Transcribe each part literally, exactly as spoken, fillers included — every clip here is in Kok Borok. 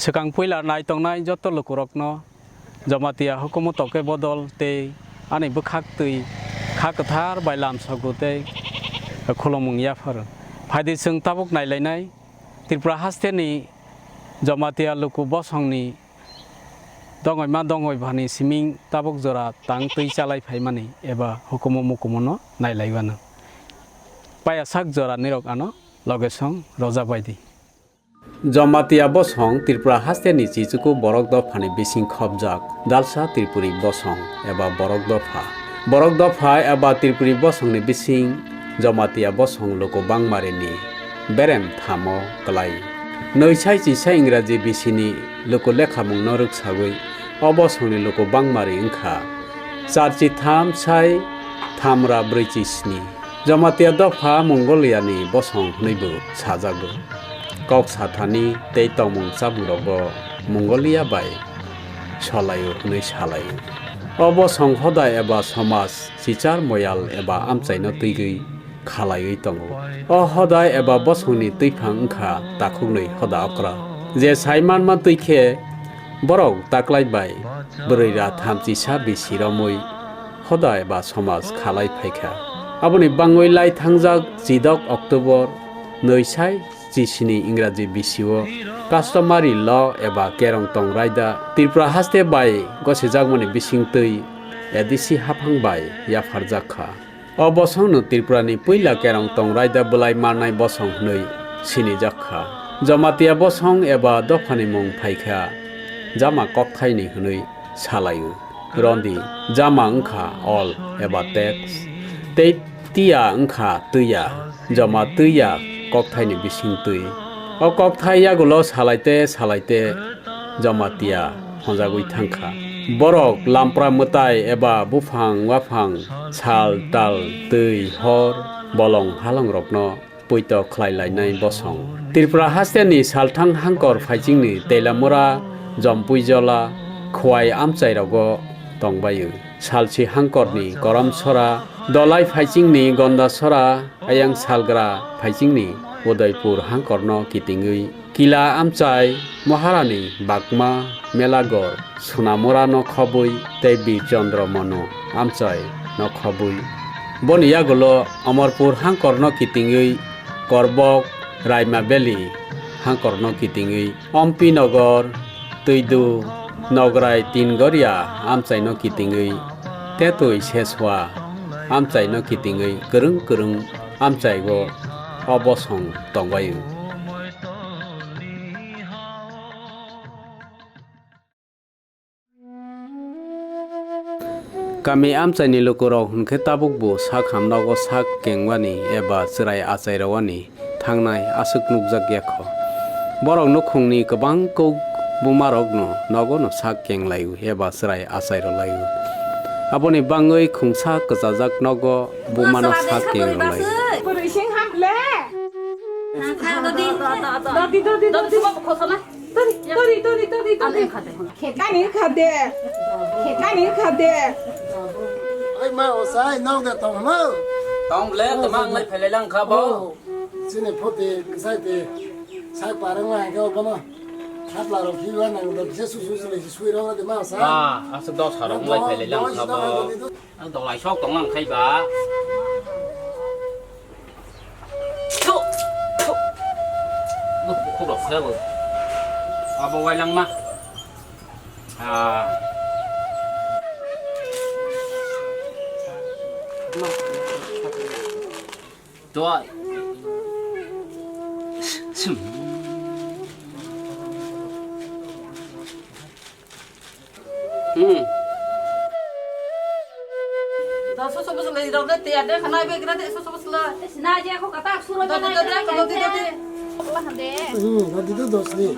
Swkang puila nai tongnai joto lukurokno Jamatia hukumu toke bodol tei ani bwkhak twi kha kwthar bai lamsogo tei khulumung yapharo. Phaidi chwng tabuk nailainai Tripura hasteni Jamatia luku bosongni dongoima dongoibani siming tabuk jora tang twi chalai phaimani eba hukumu mukumuno nailaiwano. Paya sak jora nirok ano loge song roja baidi. Jamatia bosong Tripura hasteni chichuku borok dophani bising khopjak dalsa Tripuri bosong eba borok dopha. Borok dopha eba Tripuri bosongni bising Jamatia bosong luku bangmarini berem thamo kwlai. Nwi sai chisa Ingraji bisini luku lekhamungno rwksagwi o bosongni luku bangmari wngkha char chi tham sai tham ra brwi chi sni. Jamatia dopha Mongolia ni bosong hwnwibo sajago. Kok sathani tei tongmung chamung rogo Mongolia bai solaio hwnwi salaio. O bosong hoda eba somaj chichar moyal eba amchaino twigwi khalaiwi tongo. O hoda eba bosongni twiphang wngkha takhuknwi hoda okra. Je sai manma twi khe borok taklai bai bwrwi ra thamchi sa bisi romwi hoda eba somaj khalai phaikha. Aboni bangwi lai thangjak chidok October nwi sai chi sini Ingraji bisio customary law eba kerong tong raida Tripura haste bai gosijakmani bisingtwi A D C haphang bai yapharjak kha. O bosongno Tripurani puila kerong tong raida bwlai marnai bosong hwnwi sinijak kha. Jamatia bosong eba dophani mung phaikha Jama kokthaini hwnwi salaio. Rondi, Jama wngkha ol eba tax, tei Tia wngkha twiya, Jama twiya kokthaini bising twi. O kokthai yagulo salaite salaite Jamatia honjagwi thangkha. Borok lampra mwtai eba buphang waphang, sal tal, twi, hor, bolong halongrokno poito khlai lainai bosong. Tripura hasteni salthang hangkor phaichingni Teilamura, Jompuijola, Khowai amchairogo tongbaio. Salsi hangkorni Korom Sora, Dolai phaichingni Gonda Sora, ayang salgra phaichingni Udaipur hangkorno kitingwi Kila amchai, Maharani Bakma, Melagor, Sunamura no khobwi tei Bir Chandra Manu amchai no khobwi. Boni yagulo Amarpur hangkor no kitingwi Korbok, Raima Valley hangkor no kitingwi Ompi Nogor, Twidu, Nograi Tingoria amchai no kitingwi Tetwi Seswa amchai no kitingwi kwrwng kwrwng amchaigo o bosong tongbaio. Kami amchaini lukurok hwnkhe tabukbo sak hamnogo sak kengmani eba chwrai achairogwani thangnai aswk nukjakya kho. Borok nukhungni kwbang kuk bumarokno nogono sak kenglaio eba chwrai achairolaio. Aboni bangwi khungsa kwchajak nogo bumano sak kengrolaio. Bwrwi sing ham le. Dodi, dodi, dodi. Dodi, dodi, dodi, dodi, dodi. Nani kha de. Nani kha de. Oi ma, o sai, nok de tong no. Tong le, tama ang lai phailai lang kha bo. Chini phuti, sai ti, sai parang lai kha bo no. Thapla rok khiwa nang do, je su su su le sui rok de ma sa. Ah, asa dos harok lai phailai lang kha bo. Ang dolai sok tong lang khai ba. Thu, thu. Bo bukhuk rok khe bo. Abo wailangma. Ah. Doi. Hmm. Da soso bwswlwi rok de tiyar de khana bai gra de soso bwswlwi. Sina je ko kata suro jana. Dodi, dodi, dodi, dodi. Ola hande. Hmm, dodi do dos ni.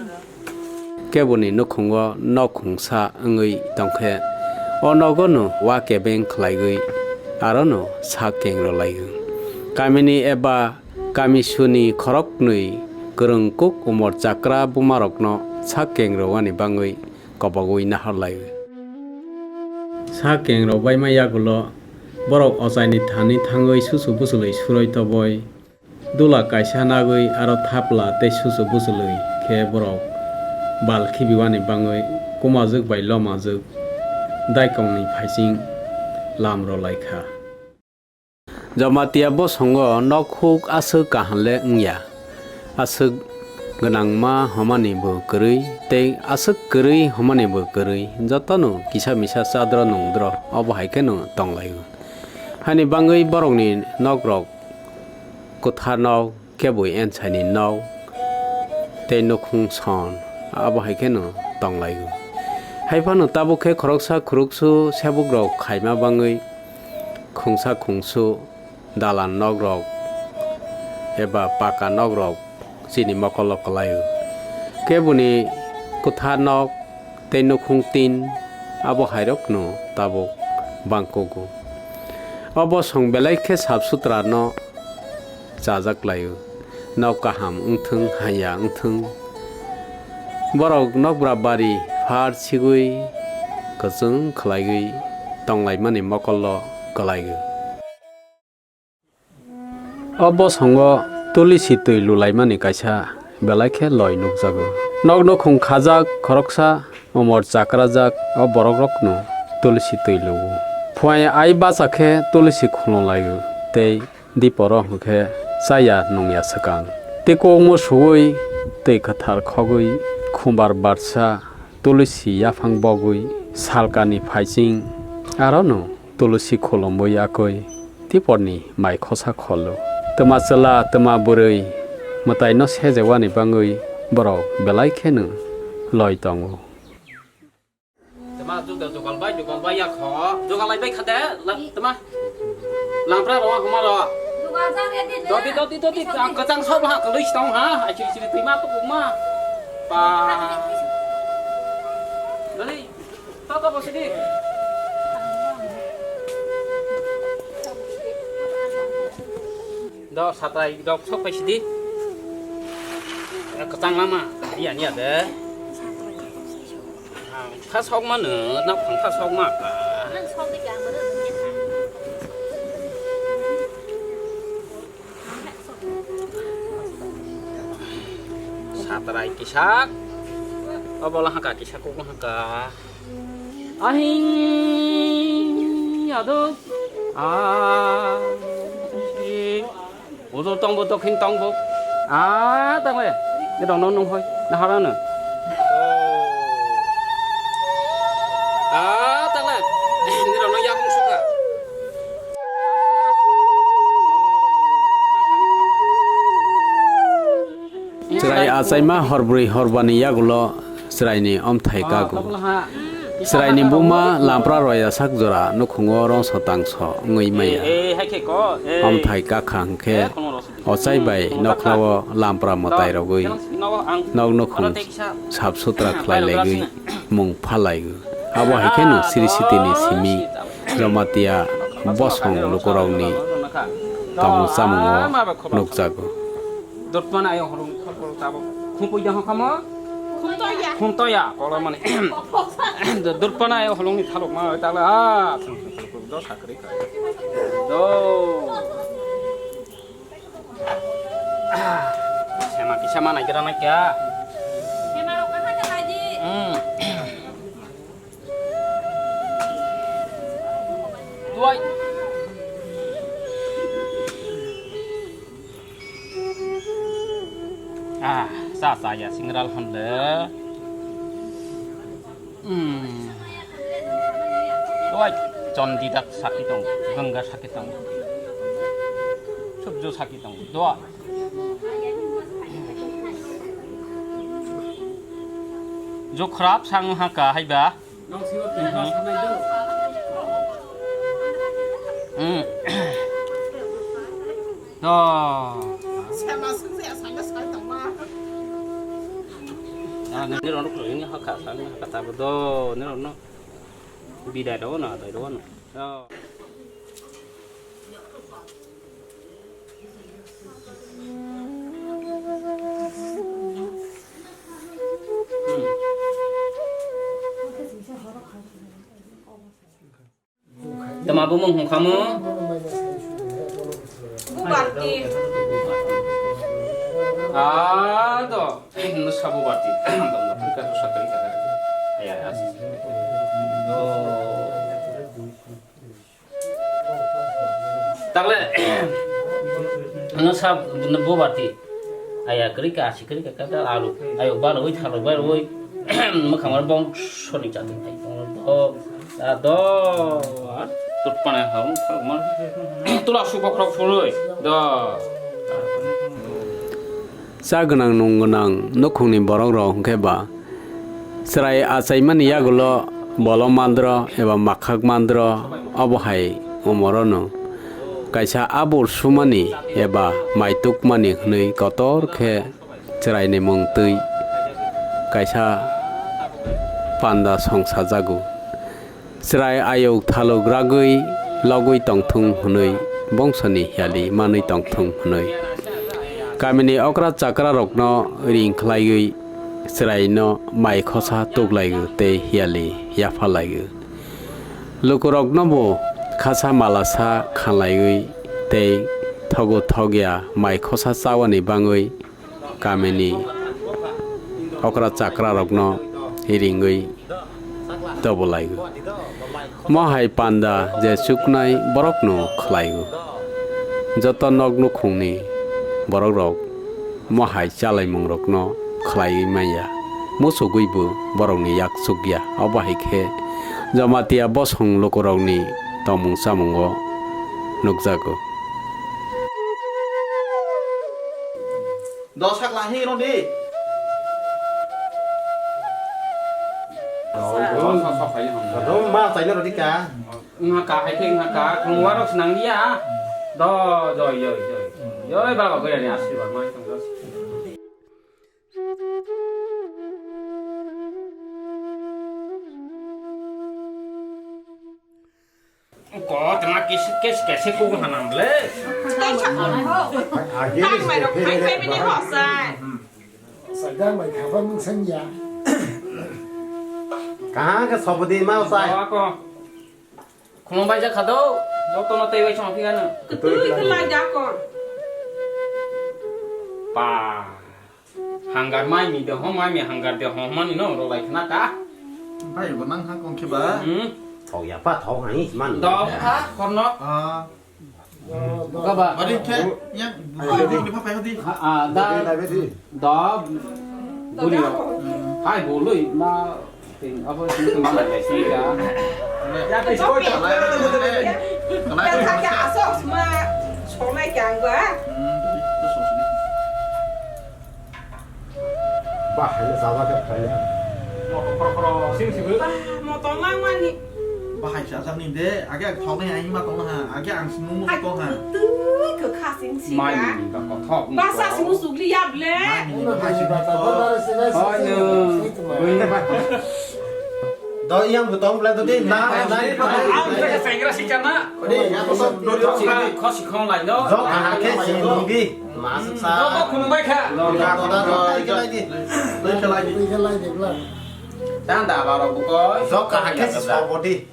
Keboni nukhungo nok khungsa wngwi tongkhe o nogono wa kebeng khlaiwi arono sak kengrolaio. Kamini eba kamisuni khoroknwi kwrwng kuk umor chakra bumarokno sak kengrowani bangwi kobogwi naharlai. Sak kengrok baima yagulo borok ochaini thani thangwi susu bwswlwi suroi toboi dula kaisa nagwi aro thapla tei susu bwswlwi khe borok bal khibiwani bangwi kumajwk bai lomajwk daikongni phaising lam rwlaikha. Jamatia bosongo nok huk aswk kaham le wngya. Aswk gwnangma homani bo kwrwi tei aswk kwrwi homani bo kwrwi, jotono kisa misa chadro nungdro obo hai kheno tonglaio. Hani bangwi borokni nokrok kwthar nok, kebwi ensaini nok tei nukhung son abo hai kheno tonglaio. Hai phano tabuk khe khoroksa khoroksu sebukrok khaima bangwi khungsa khungsu dalan nokrok eba paka nokrok chini mokolo kwlaio. Keboni kwthar nok tei nukhung tin abo hairokno tabuk bangkugo. O bosong belai khe sap sutrano chajak laio. Nok kaham wngthwng, haya wngthwng. Borok nokbra bari phar sigwi kwchwng khlaiwi tonglaimani mokolo kwlaio. O bosongo tulisi twi lulaimani kaisa belai khe loi nukjago. Nok nukhung khajak khoroksa umor chakrajak o borokrokno tulisi twi luo. Phuai ai bacha khe tulisi khulum laio tei diporo hwnkhe chaya nungya swkang. Tei kokmo suwi twi kwthar khogwi khumbar barsa tulisi yaphang bogwi salkani phaising arono tulisi khulumwi yakwi tiporni mai khosa kholo. Twma chwla, twma bwrwi mwtaino sejewani bangwi borok belai kheno loi tongo. Twma juda jugal bai, jugal bai ya kho. Jugal lai bai khade, la, twma. Lampra ro, homa ro. Dodi, dodi, dodi, ang kachang sok ha, kalwi stong ha. Ai chiri chiri twima to kuma. Pa. Dodi. To, to, bo sidi. Do, satrai dok sok pai sidi. Eh, kachang lama. Iya, iya de. Ang tha sok ma no, na phang tha sok ma ka. Satrai kisa. Obola haka kisa kuku haka. Ahing ado. Ah. Udo tongbo, dokhin tongbo. Ah, tangle. Ni dong nong nong hoi. Na hara no. Ah, tangle. Ni dong nong yakung suka. Chwrai achaima horbrwi horbani yagulo chwraini omthai kago. Chwraini buma lampra roya sak jora nukhungo rongso tangso wngwi maya. Omthai kakha hwnkhe ochai bai nokhlao lampra mwtai rogwi nok nukhung sap sutra khlai laigwi mung phalaigo. Abo hai kheno siri sitini simi Jamatia bosong lukurokni tongmung chamungo nukjago. Dotpana ayo holong thorkol tabo. Khumpuida hokamo? Khumtoya. Khumtoya, kola mani. Dotpana ayo holongni thalok ma tala. Ah, do sakri ka. Do. Sema kisa mana kira na kya? Sema rok kaha ka haji? Hmm. Duai. Ah, sa sa ya singral honde. Hmm. Duai, chondida sakitong, ganga sakitong. Subju sakitong. Duai. Jukhrap sang haka haiba. Hmm. To. Ah, nini rok nini haka sang haka tabo do, nini rok no. Bidai do no, dai do no. To. Tama bumung hung khamu? Bubarti. Ah, do. Nwsa bo bati. Dom dom ka to sakri ka. Aya, as. Do. Takle, nwsa bo bati. Aya, kri ka, asi kri ka, ka, ka, alu. Ayo, balo, oi, thalo, balo, oi. Mwkhang aro bong soni chatung thai. Do. Ah, do. Tut pane ha, um, ha, um. Tula su bokrok phului. Do. Cha gwnang nung gwnang nukhungni borok rok hwnkhe ba chwrai achaimani yagulo bolom mandro eba makhak mandro obo hai umorono kaisa abur sumani eba maitukmani hwnwi kotor khe chwraini mung twi kaisa panda song sajago. Chwrai ayuk thaluk ragwi logwi tongthung hwnwi bongsoni hiyali manwi tongthung hwnwi kamini okra chakra rokno ring khlaiwi chwraino mai khosa tuklaio tei hiyali yapha laio. Lukurokno bo khasa malasa khanlaiwi tei thogo thogya mai khosa chawani bangwi kamini okra chakra rokno ringwi tobolaio. Mo hai panda je chuknai borokno khlaio. Joto nok nukhungni borok rok mo hai chalaimung rokno khlaiwi manya. Muchugwi bo borokni yak chukya. Obo hai khe Jamatia bosong lukurokni tongmung chamungo nukjago. Dos sak lahi rw di. Dos sak sak hai hwn. Dos ma chaina rw di ka. Wngkha ka hai khe wngkha ka khungwarok swnang liya. Do, joi, joi, joi. Joi baba goyani asirwad mai tong dos. Ko tama kis kis kis ko hanam le. Tei sakon ho. Tang mai rok khai khai bini ho sai. Sadang mai khaba mung sanya. Kaha ke sobodi ma sai. Ko. Khulum bai ja khado. Joto no tei bai chong phigano. Ketui ke lai ja ko. Pa. Hanggar mai mi de ho, mai mi hanggar de ho, mani no ro lai khna ka. Bai bo nang ha kong khe ba. Hmm. Thok ya pa thok hai man. Do ha korno. Ah. Ka ba. Bari khe yang bari di pa pa di. Ha, ah, da. Da buri. Hai boloi ma. Tin, abo tin tin mana ya sih ya. Ya, tis koi tak. Kalai, kalai. Yang kaki asok semua sekolah yang gua. Hmm, itu sosok. Bah, ini sama kan kaya. Motor kro kro sing sih bu. Bah, motor lang mani. Bah, hai sa sa ni de, age thok ni ai ma tong ha, age ang smu mu tong ha. Tui ko khasing sih. Mai ni ka ko thok. Basa smu sugli ya ble. Mai ni ka khasing. Hai ni. Do yang bu tong bla do de na na. Ang ke sengra si chana. Ko de ya ko so do do si. Kho si khong lai no. Jok ha ke si ni bi. Masuk sa. Jok ko khum bai kha. Jok ka ko da do. Lai ke lai di. Lai ke lai di. Lai ke lai di bla. Tang da ba ro bu ko. Jok ha ke si so body.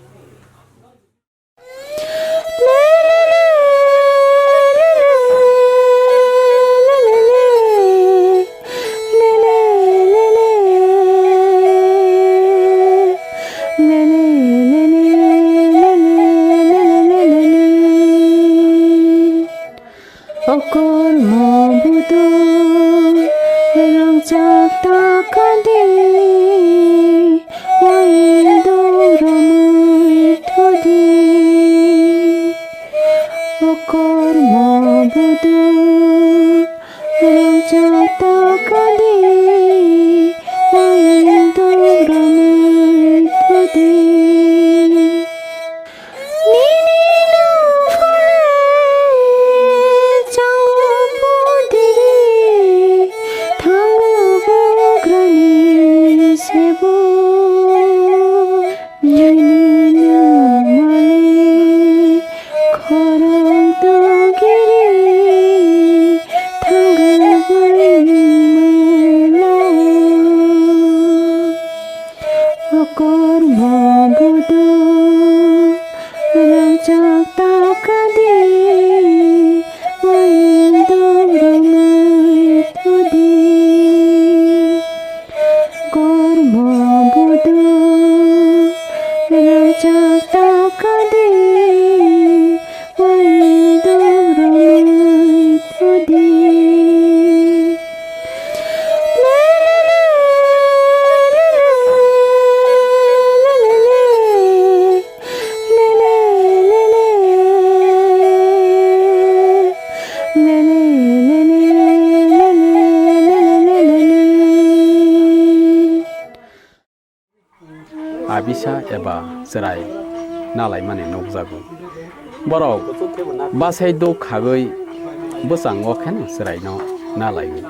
Okormo budu rangchak takadi, wain doromoi thudi. Okormo budu rangchak takadi, wain doromoi thudi. Nini nang phale chango pudiri, thango bugrani sebo. Nini nang male khorang togiri, thango bugrani mala. Okormo budu rangchak takadi, wain doromoi thudi. sa eba chwrai nalaimani nukjago. Borok bachai duk khagwi bwskango kheno chwraino nalaio.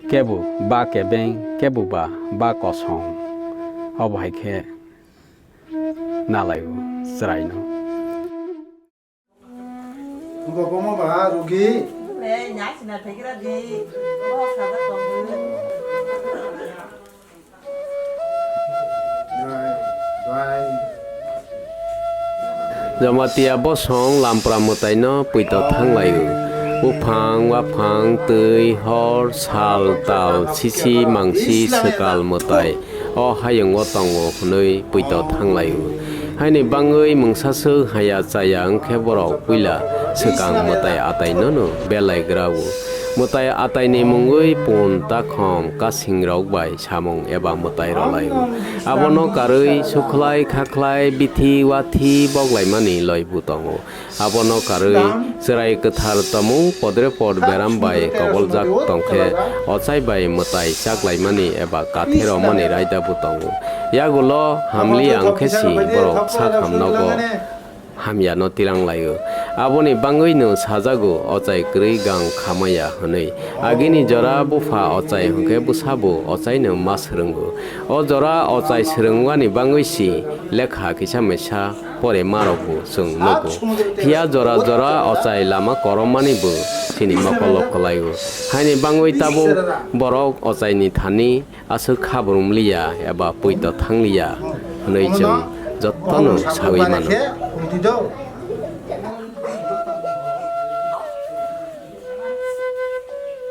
Kebo ba kebeng, kebo ba ba kosong, obo hai khe nalaio chwraino. Bo bomo ba rugi. Le, nya sina thegira di. Bo sada tong. Dwai, dwai. Jamatia bosong lampra mwtaino puito thanglaio. Buphang, waphang, twi, hor, sal, tal, sisi, mangsi, swkal mwtai. O hayungo tongo hwnwi puito thanglaio. Haini bangwi mungsaswk haya chaya wngkhe borok puila swkang mwtai atainono belai grao. Mwtai ataini mungwi pun, takhom, kasingrok bai samung eba mwtai rwlaio. Abono karwi sukhlai khakhlai bithi wathi boglaimani loibu tongo. Abono karwi chwrai kwthar tomung podre pod beram bai koboljak tongkhe ochai bai mwtai chaklaimani eba kathi romani raida bo tongo. Yagulo hamli ang khe si borok sak hamnogo hamyano tirang laio. Aboni bangwino sajago ochai kwrwi gang khamaya hwnwi. Agini jora bupha ochai hwnkhe bwsabo ochaino ma swrwngo. O jora ochai swrwngmani bangwi si lekha kisa mesa pore marokbo chwng nugo. Phiya jora jora ochai lama korommani bo chini mokolo kwlaio. Haini bangwi tabuk borok ochaini thani aswk khabrum liya eba puito thang liya hwnwi chwng jotono sawi mano. Da,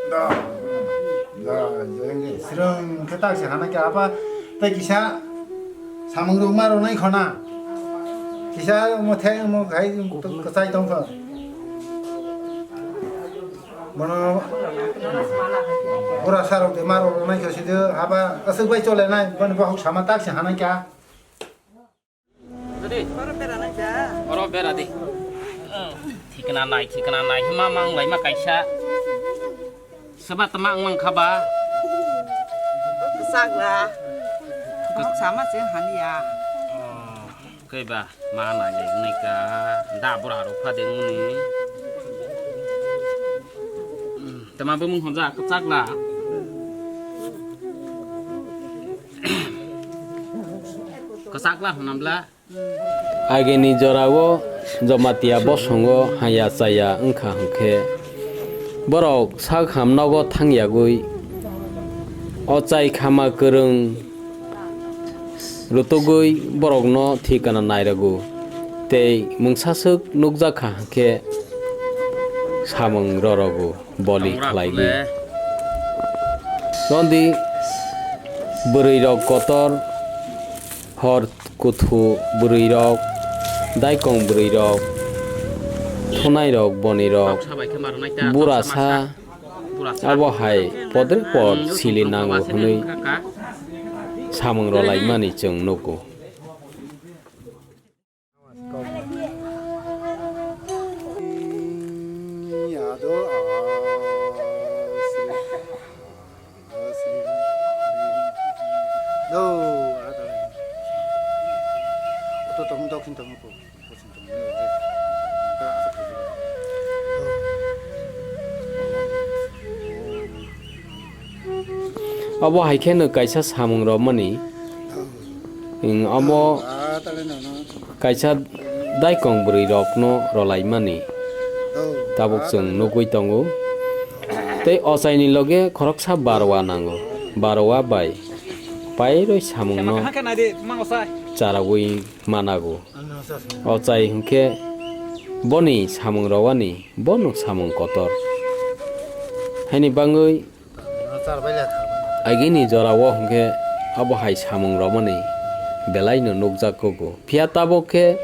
da, da, srwng khe tak se hana khe apa tei kisa samung rok ma rwnai khona. Kisa omo thai omo khai kwchai tong kho. Bono bura sarok de ma rok rwnai kho sido haba aswk bai chole nai boni bohok sama tak se hana khe. Oro bera di. Thikna nai, thikna nai, hima mang lai ma kaisa. Seba tama ang mang khaba. Sakla. Kok sama se hania. Oh, kaiba ma nai lai nai ka. Da bura ro pha de muni. Tama bumung honja kwchak la. Kwchak la honam bla. Agini jorao Jamatia bosongo haya chaya wngkha hwnkhe, borok sak ham nogo thangyagwi ochai khama kwrwng rutugwi borokno thikana nairago tei mungsaswk nukjakha hwnkhe samung rorogo. Boli khlaidi. Rondi bwrwi rok kotor, hor kuthu bwrwi rok, daikong bwrwi rok, thunai rok, boni rok, burasa, abo hai podre pod sili nango hwnwi samung rwlaimani chwng nugo. Obo hai kheno kaisa samung romani, omo kaisa daikong bwrwi rokno rwlaimani tabuk chwng nugwi tongo. Tei ochaini loge khoroksa barowa nango, barowa bai pairwi samungno charagwi manago. Ochai hwnkhe boni samung rowani bono samung kotor. Haini bangwi agini jorao hwnkhe abo hai samung romani belaino nukjak kugo. Phiya tabuk khe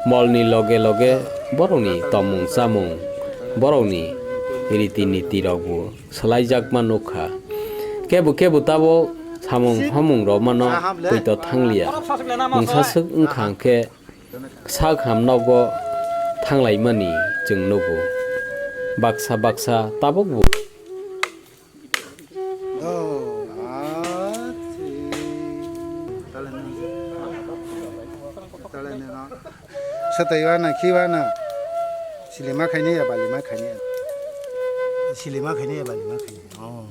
molni loge loge borokni tongmung chamung, borokni riti niti rokbo swlaijakma nukha. Kebo kebo tabuk samung homung romano poito thangliya. Mungsaswk wngkha hwnkhe sak ham nogo thanglaimani chwng nugo. Baksa baksa tabukbo. Oh, ah, si. Tale nang. Taiwana khiwana. Silima khaini ya balima khaini. Silima khaini ya balima khaini. Oh.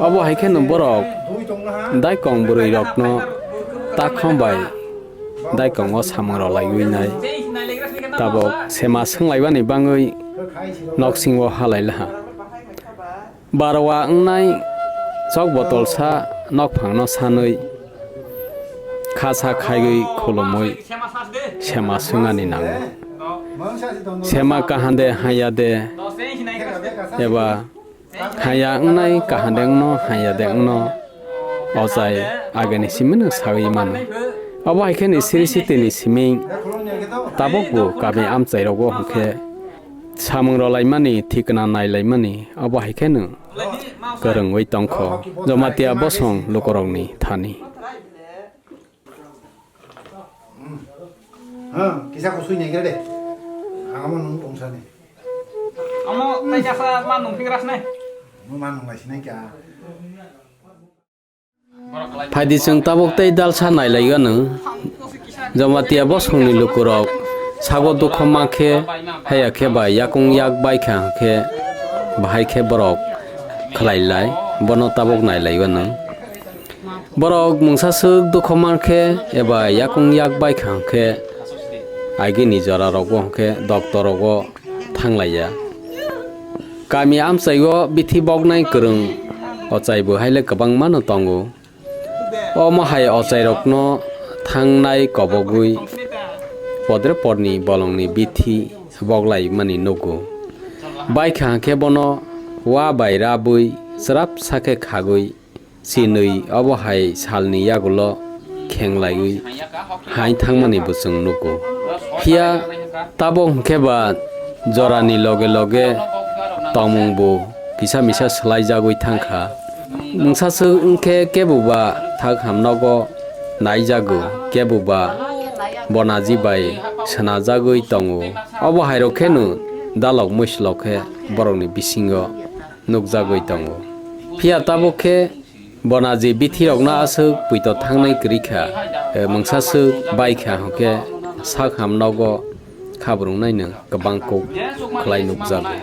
Obo hai kheno borok daikong bwrwi rokno takhum bai daikongo samung rwlaiwi nai. Tabok sema swnglaibani bangwi noksingo halailaha. Barwa wngnai chok botolsa nokphangno sanwi khasa khaiwi khulumwi sema swngnani nango. Sema kaham de haya de eba haya wngnai kaham de wngno haya de wngno ochai ageni simino sawi mano. Obo hai khe ni siri sitini simi tabuk bo kami amchai rogo hwnkhe samung rwlaimani thikna nailaimani obo hai kheno kwrwngwi tongkho Jamatia bosong lukurokni thani. Hmm. Ha, kisa ko sui nai de. Ang amo nung tong sa ni. Amo tai kasa ma nung ping ras nai. Mo ma nung lai sinai kya. Phaidi chwng tabuk tei dalsa nailaigano. Jamatia bosongni lukurok sago dukho mankhe, haya khe ba yakung yak baikha hwnkhe, bahai khe borok khlailai, bono tabuk nailaigano. Borok mungsaswk dukho mankhe eba yakung yak baikha hwnkhe, agini jorarokbo hwnkhe doktorogo thanglaiya. Kami amchaio bithi boknai kwrwng ochai bo haile kwbangmano tongo. Omo hai ochairokno thangnai kobogwi podre podni bolongni bithi boklaimani nugo. Baikha hwnkhe bono wa bai rabwi chwrap sakhe khagwi chinwi obo hai salni yagulo khenglaiwi hai thangmani bo chwng nugo. Phiya tabok hwnkhe ba jorani loge loge tongmung bo kisa misa swlaijagwi thangkha. Mungsaswk wngkhe kebo ba thak hamnogo naijago, kebo ba bonaji bai swnajagwi tongo. Obo hairok kheno dalok muislok khe borokni bisingo nukjagwi tongo. Phiya tabuk khe bonaji bithirokno aswk puito thangnai kwrwi kha, eh, mungsaswk bai kha hwnkhe sak ham nogo khabrwngnaino kwbang kok khlai nukjago.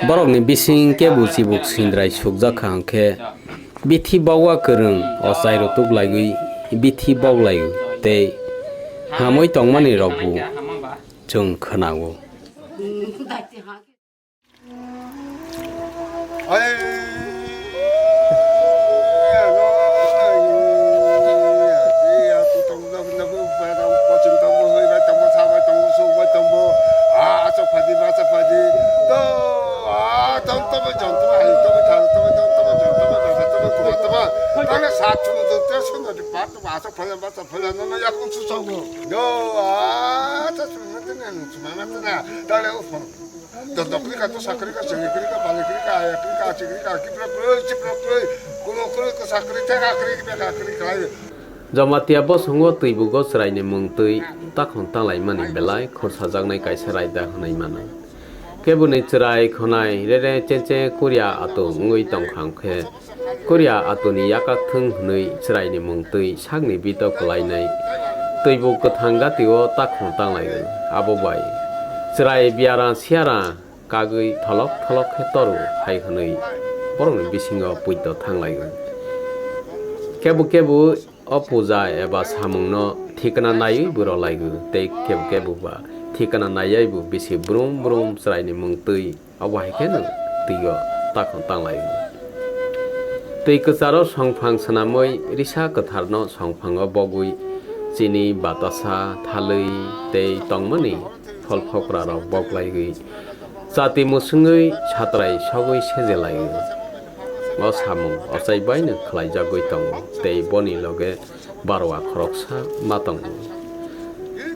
Borokni bising kebo chibuk sindrai sukjak kha hwnkhe bithi bokwa kwrwng ochai rwtuk laiwi bithi boklaio tei hamwi tongmani rokbo chwng khwnao. Dondo kwrwi ka, tosa kwrwi ka, chwngwi kwrwi ka, bali kwrwi ka, aya kwrwi ka, achi kwrwi ka, kipra kwrwi, chipra kwrwi, kulo kwrwi, kwsa kwrwi, theka kwrwi, beka kwrwi khlai. Jamatia bosongo twibugo chwraini mung twi takhon tanglaimani belai khursajaknai kaisa raida hwnwi mano. Keboni chwrai khwnai rere cheche kuria ato wngwi tongkha hwnkhe, Korea atoni yakak thwng hwnwi chwraini mung twi sakni bito kwlainai twibo kwthang gatio takhung tanglaio. Abo bai chwrai biara siara kagwi tholok tholok khe toru hai hwnwi borokni bisingo puito thanglaio. Kebo kebo o puja eba samungno thikna naiwi bo rwlaio tei kebo kebo ba thikna naiwi bo bisi brum brum chwraini mung twi Obo hai khe no twi o takhon tanglai o. Twi kwcharo songphang swnamwi risa kwtharno songphango bogwi chini, batasa, thalwi tei tongmani pholphokra rok boklaiwi chati musungwi satrai sogwi sejelai o. O samung ochai bai no khlaijagwi tongo tei boni loge barwa khoroksa ma tongo.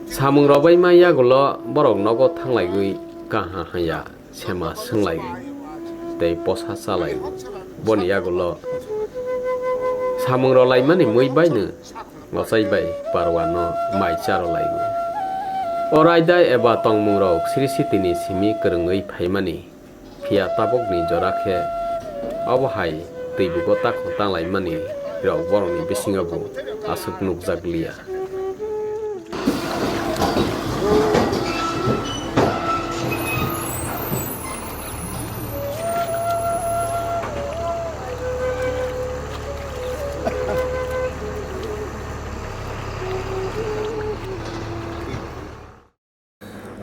Samung rwbaima yagulo borok nogo thanglaiwi kaha haya. Sema swnglaio. tei posa chalaio. Boni yagulo samung rwlaimani mui baino ochai bai parwano mai charwlaio. O raida eba tongmungrok sri sitini simi kwrwngwi phaimani. Phiya tabukni jora khe obo hai twibugo takhuk tanglaimani rok borokni bisingo bo aswk nukjak liya.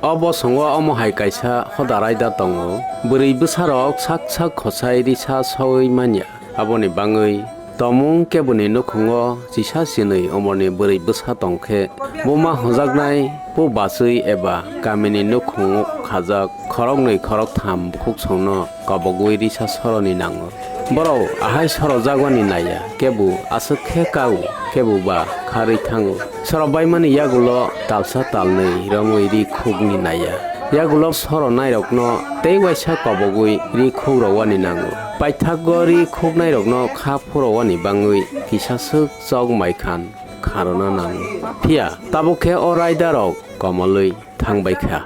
O bosongo omo hai kaisa hoda raida tongo. Bwrwi bwsarok sak sak khosai risa sogwi manya. Aboni bangwi tomung keboni nukhungo chisa chinwi umorni bwrwi bwsa tongkhe, buma hwnjaknai bo bachwi eba kamini nukhungo khajak khoroknwi khoroktham bukhuksongno kobogwi risa soroni nango. Borok ahai sorojakwani naiya, kebo aswk khe kao, kebo ba kharwi thango. Sorobaimani yagulo talsa talnwi romwi ri khukni naiya. Yagulo soronairokno tei waisa kobogwi ri khukrowani nango. Paithago ri khuknairokno kha phurowani bangwi kisa swk chok mai khan kharwna nango. Phiya tabuk khe o raidarok komolwi thangbai kha.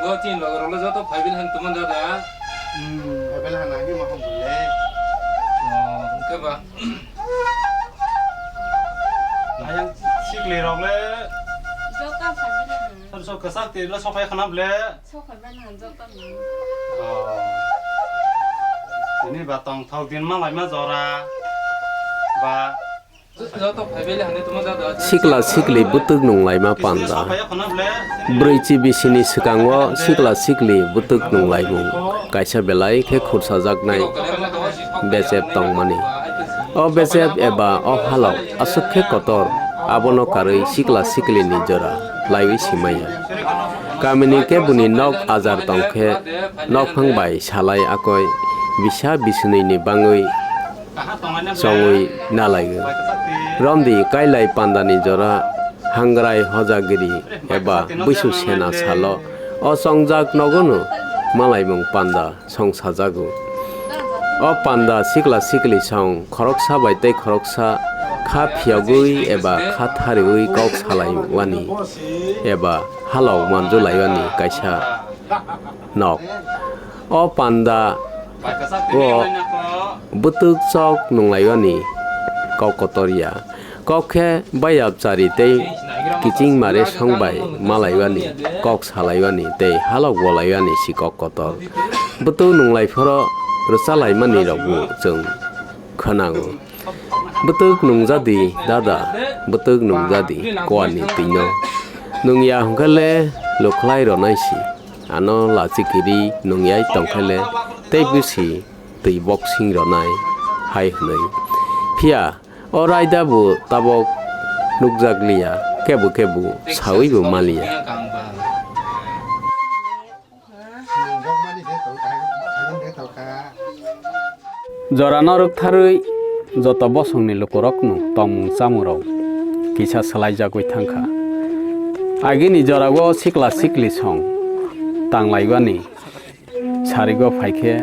Bo chini loge rok le joto phaibil han tuma dada. Hmm, phaibil han agi ma hum le. Oh, hwnkhe ba. Ayang sikli rok le. Joto phaibil han. Sar sok kesak ti le sok phai khana ble. Sok phai ban han joto ni. Oh. Ini ba tong thok din ma lai ma jora. Ba. Sikla sikli bwtwk nunglaima panda. Brwichi bisini swkango sikla sikli bwtwk nunglaimung kaisa belai khe khursajaknai bejep tongmani. O bejep eba o halok aswk khe kotor, abono karwi sikla siklini jora laiwi simaya. Kamini kebuni nok ajar tongkhe nokphang bai salai akoi bisa bisinwini bangwi chongwi nalaio. Romdi kailai pandani jora hangrai hojagiri eba buisu sena salo o chongjak nogono malaimung panda song sajago. O panda sikla sikli song khoroksa bai tei khoroksa kha phiyogwi eba kha thariwi kok salaiwani eba halok manjulaiwani kaisa nok. O panda o bwtwk chok nunglaiyani kok kotor ya. Kok khe bayap chari tei kiching mare song bai malaiwani, kok salaiwani tei halok bolaiwani si kok kotor. Bwtwk nunglai phoro rwchalaimani rokbo chwng khwnango. Bwtwk nungjadi dada, bwtwk nungjadi kuani twino. Nungya hwnkhe le lukhlai ronai si. Ano lachikiri nungyai tongkhe le tei bisi twi boksing ronai hai hwnwi. Phiya o raida bo tabok nukjak liya, kebo kebo sawi bo maliya. Jorano rwktharwi joto bosongni lukurokno tongmung chamungrok kisa swlaijagwi thangkha. Agini jorao sikla sikli song tanglaiwani sarigo phaikhe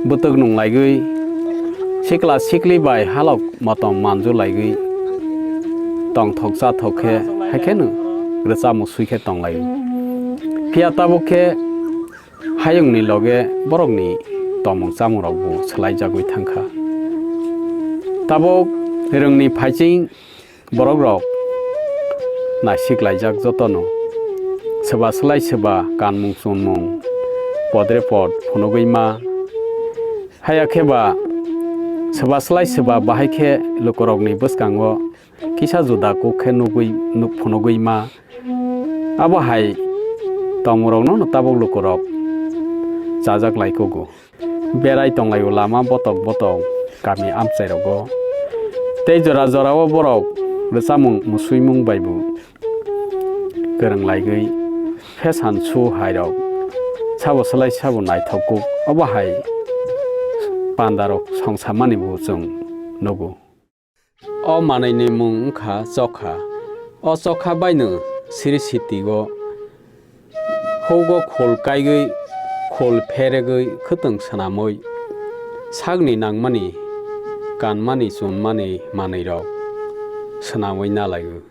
bwtwk nunglaigwi sikla sikli bai halok motom manjulaigwi tongthok chathok khe haikheno rwchapmung swi khe tonglaio. Phiya tabuk khe hayungni loge borokni tongmung chamungrokbo swlaijagwi thangkha. Tabuk rwngni phaiching borokrok naisik laijak jotono. Swba swlai swba kanmung chunmung podre pod phunugwi ma. Haya khe ba swba swlai swba bahai khe lukurokni bwskango kisa juda kuk khe nugwi nuk phunugwi ma. Abo hai tongmungrokno no tabuk lukurok chajak lai kugo. Berai tonglaio lama botok botok kami amchairogo. Tei jora jorao borok rwchapmung musuimung bai bo kwrwng laigwi phesan su hai rok sabo slai sabo naithok kuk, obo hai panda rok songsa mani bo chwng nugo. O manwi ni mung wngkha chokha. O chokha bai no siri siti o hugo khul kaiwi khul pheregwi khwtwng swnamwi sakni nangmani kanmani chunmani manwi rok swnamwi nalaio.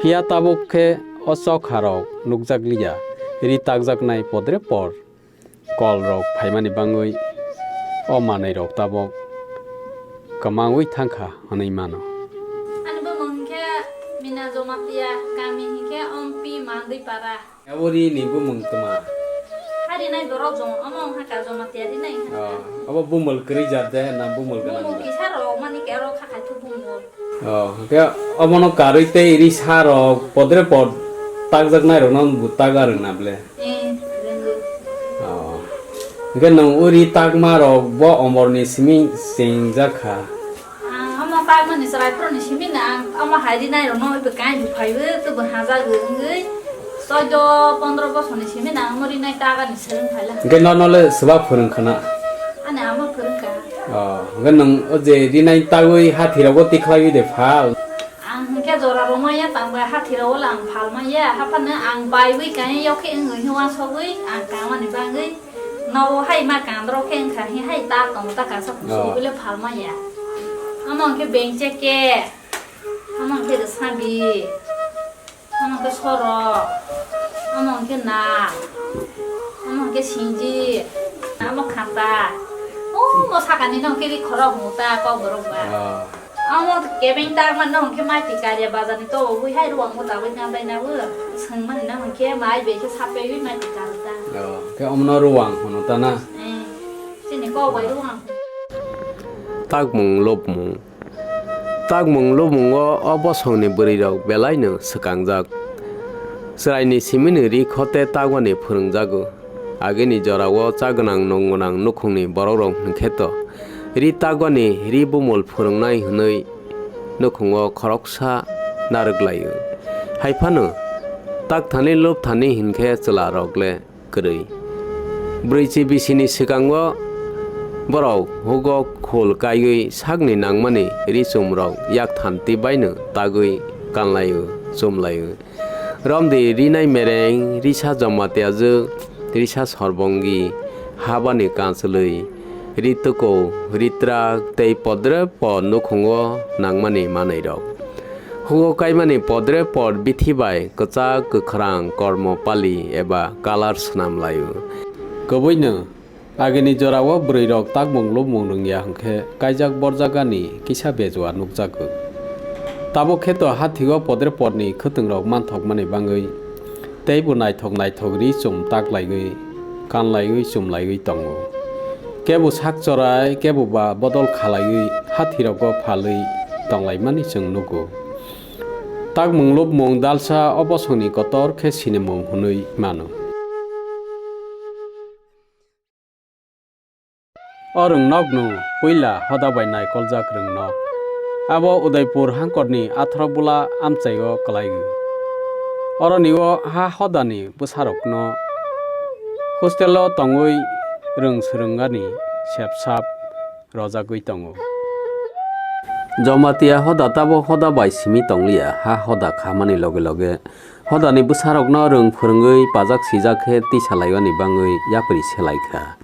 Phiya tabuk khe o chokha rok nukjakliya, ri takjaknai podre por kol rok phaimani bangwi o manwi rok tabuk kwmangwi thangkha hwnwi mano. Ani bumung hinkhe Mina Jomatia, kami hinkhe Ompi Mandwipara. Abo ri ni bumung tma? Hari nai dorok jong, omo wngkha ka Jomatia ri nai wngkha. Oh, abo bumul kwrwi jat de na bumul gwnang? Bumul kisa rok mani ke aro kha khai thu bumul. Oh, hwnkhe obono karwi tei risa rok podre pod takjaknai rokno bo tak arwng na ble? Eh, rwngwi. Oh. Hwnkhe nwng uri takma rok bo omor ni simi chengjak kha? Ang omo takma ni chwrai phuru ni simi na ang omo hai ri nai rokno ibo kain bu phaiwi tubu hajago wngwi. Choido pondro bosor ni simi na ang uri nai taga ni swrwng phaila. Hwnkhe nono le swbak phwrwng khana? Ani ama phwrwng kha. Oh, hwnkhe nwng o je rinai tagwi hathi rogo tikhlaiwi de phal? Ang hwnkhe jora rwmaya tangbai hathi rogo le ang phalmaya, haphano ang baiwi kaya yokhe wngwi hwnwi uansugwi ang kamani bagwi nogo hai ma kandro khe wngkha hi hai ta tongo ta kasa kusu. Oh. Bole phalmaya. Omo hwnkhe bengcheke, omo hwnkhe rwsabi. Omo khe sorok, omo khe na, omo khe sinji, omo khata. Omo sakani no khe ri khorok muta kok borok ba. Ah. Omo kebeng ta ma no khe mai ti karya bazar ni to wi hai ruang muta wi nang dai na wi. Swng mani no khe mai be khe sape wi mai ti karu ta. Oh, khe omo no ruang hono ta na? Eh, chini kok bai ruang. Takmung lobmung. Takmung lubungo o bosongni bwrwirok belaino swkangjak. Chwraini simino ri khote takwani phwrwngjago. Agini jorao cha gwnang nung gwnang nukhungni borokrok hwnkhe to ri takwani ri bumul phwrwngnai hwnwi nukhungo khoroksa narwk laio. Hai phano takthani lubthani hinkhe chwlarok le kwrwi. Brwichi bisini swkango borok hugo khul kaiwi sakni nangmani ri chumrok yak thanti baino tagwi kanlaio, chumlaio. Romdi rinai mereng, risa jomatiajwk, risa sorbongi, habani kanchwlwi, ri tuku, ri trak tei podre po nukhungo nangmani manwirok. Hugo kaimani podre por bithi bai kwchak kwkhrang kormo pali eba kalar swnam laio. Kwbwino, agini jorao bwrwirok takmung lubmung rwngya hwnkhe kaijak borjak ani kisa bejua nukjago. Tabuk khe to hathio podre porni khwtwngrok manthokmani bagwi teibo naithok naithok ri chum taklaiwi, kanlaiwi, chumlaiwi tongo. Kebo sak chorai, kebo ba bodol khalaiwi hathirogo phalwi tonglaimani chwng nugo. Takmung lubmung dalsa o bosongni kotor khe sinimung hwnwi mano. O rwngnokno puila hoda bai naikoljak rwngnok. Abo Udaipur hangkorni atharo bula amchaio kwlaiwi. Oronio ha hodani bwsarokno hostelo tongwi rwng swrwngani sepsap rojagwi tongo. Jomatia hoda tabuk hoda bai simi tongliya, ha hoda khamani loge loge hodani bwsarokno rwng phwrwngwi pajak sijak khe tisa laiwani bangwi yapri se lai kha.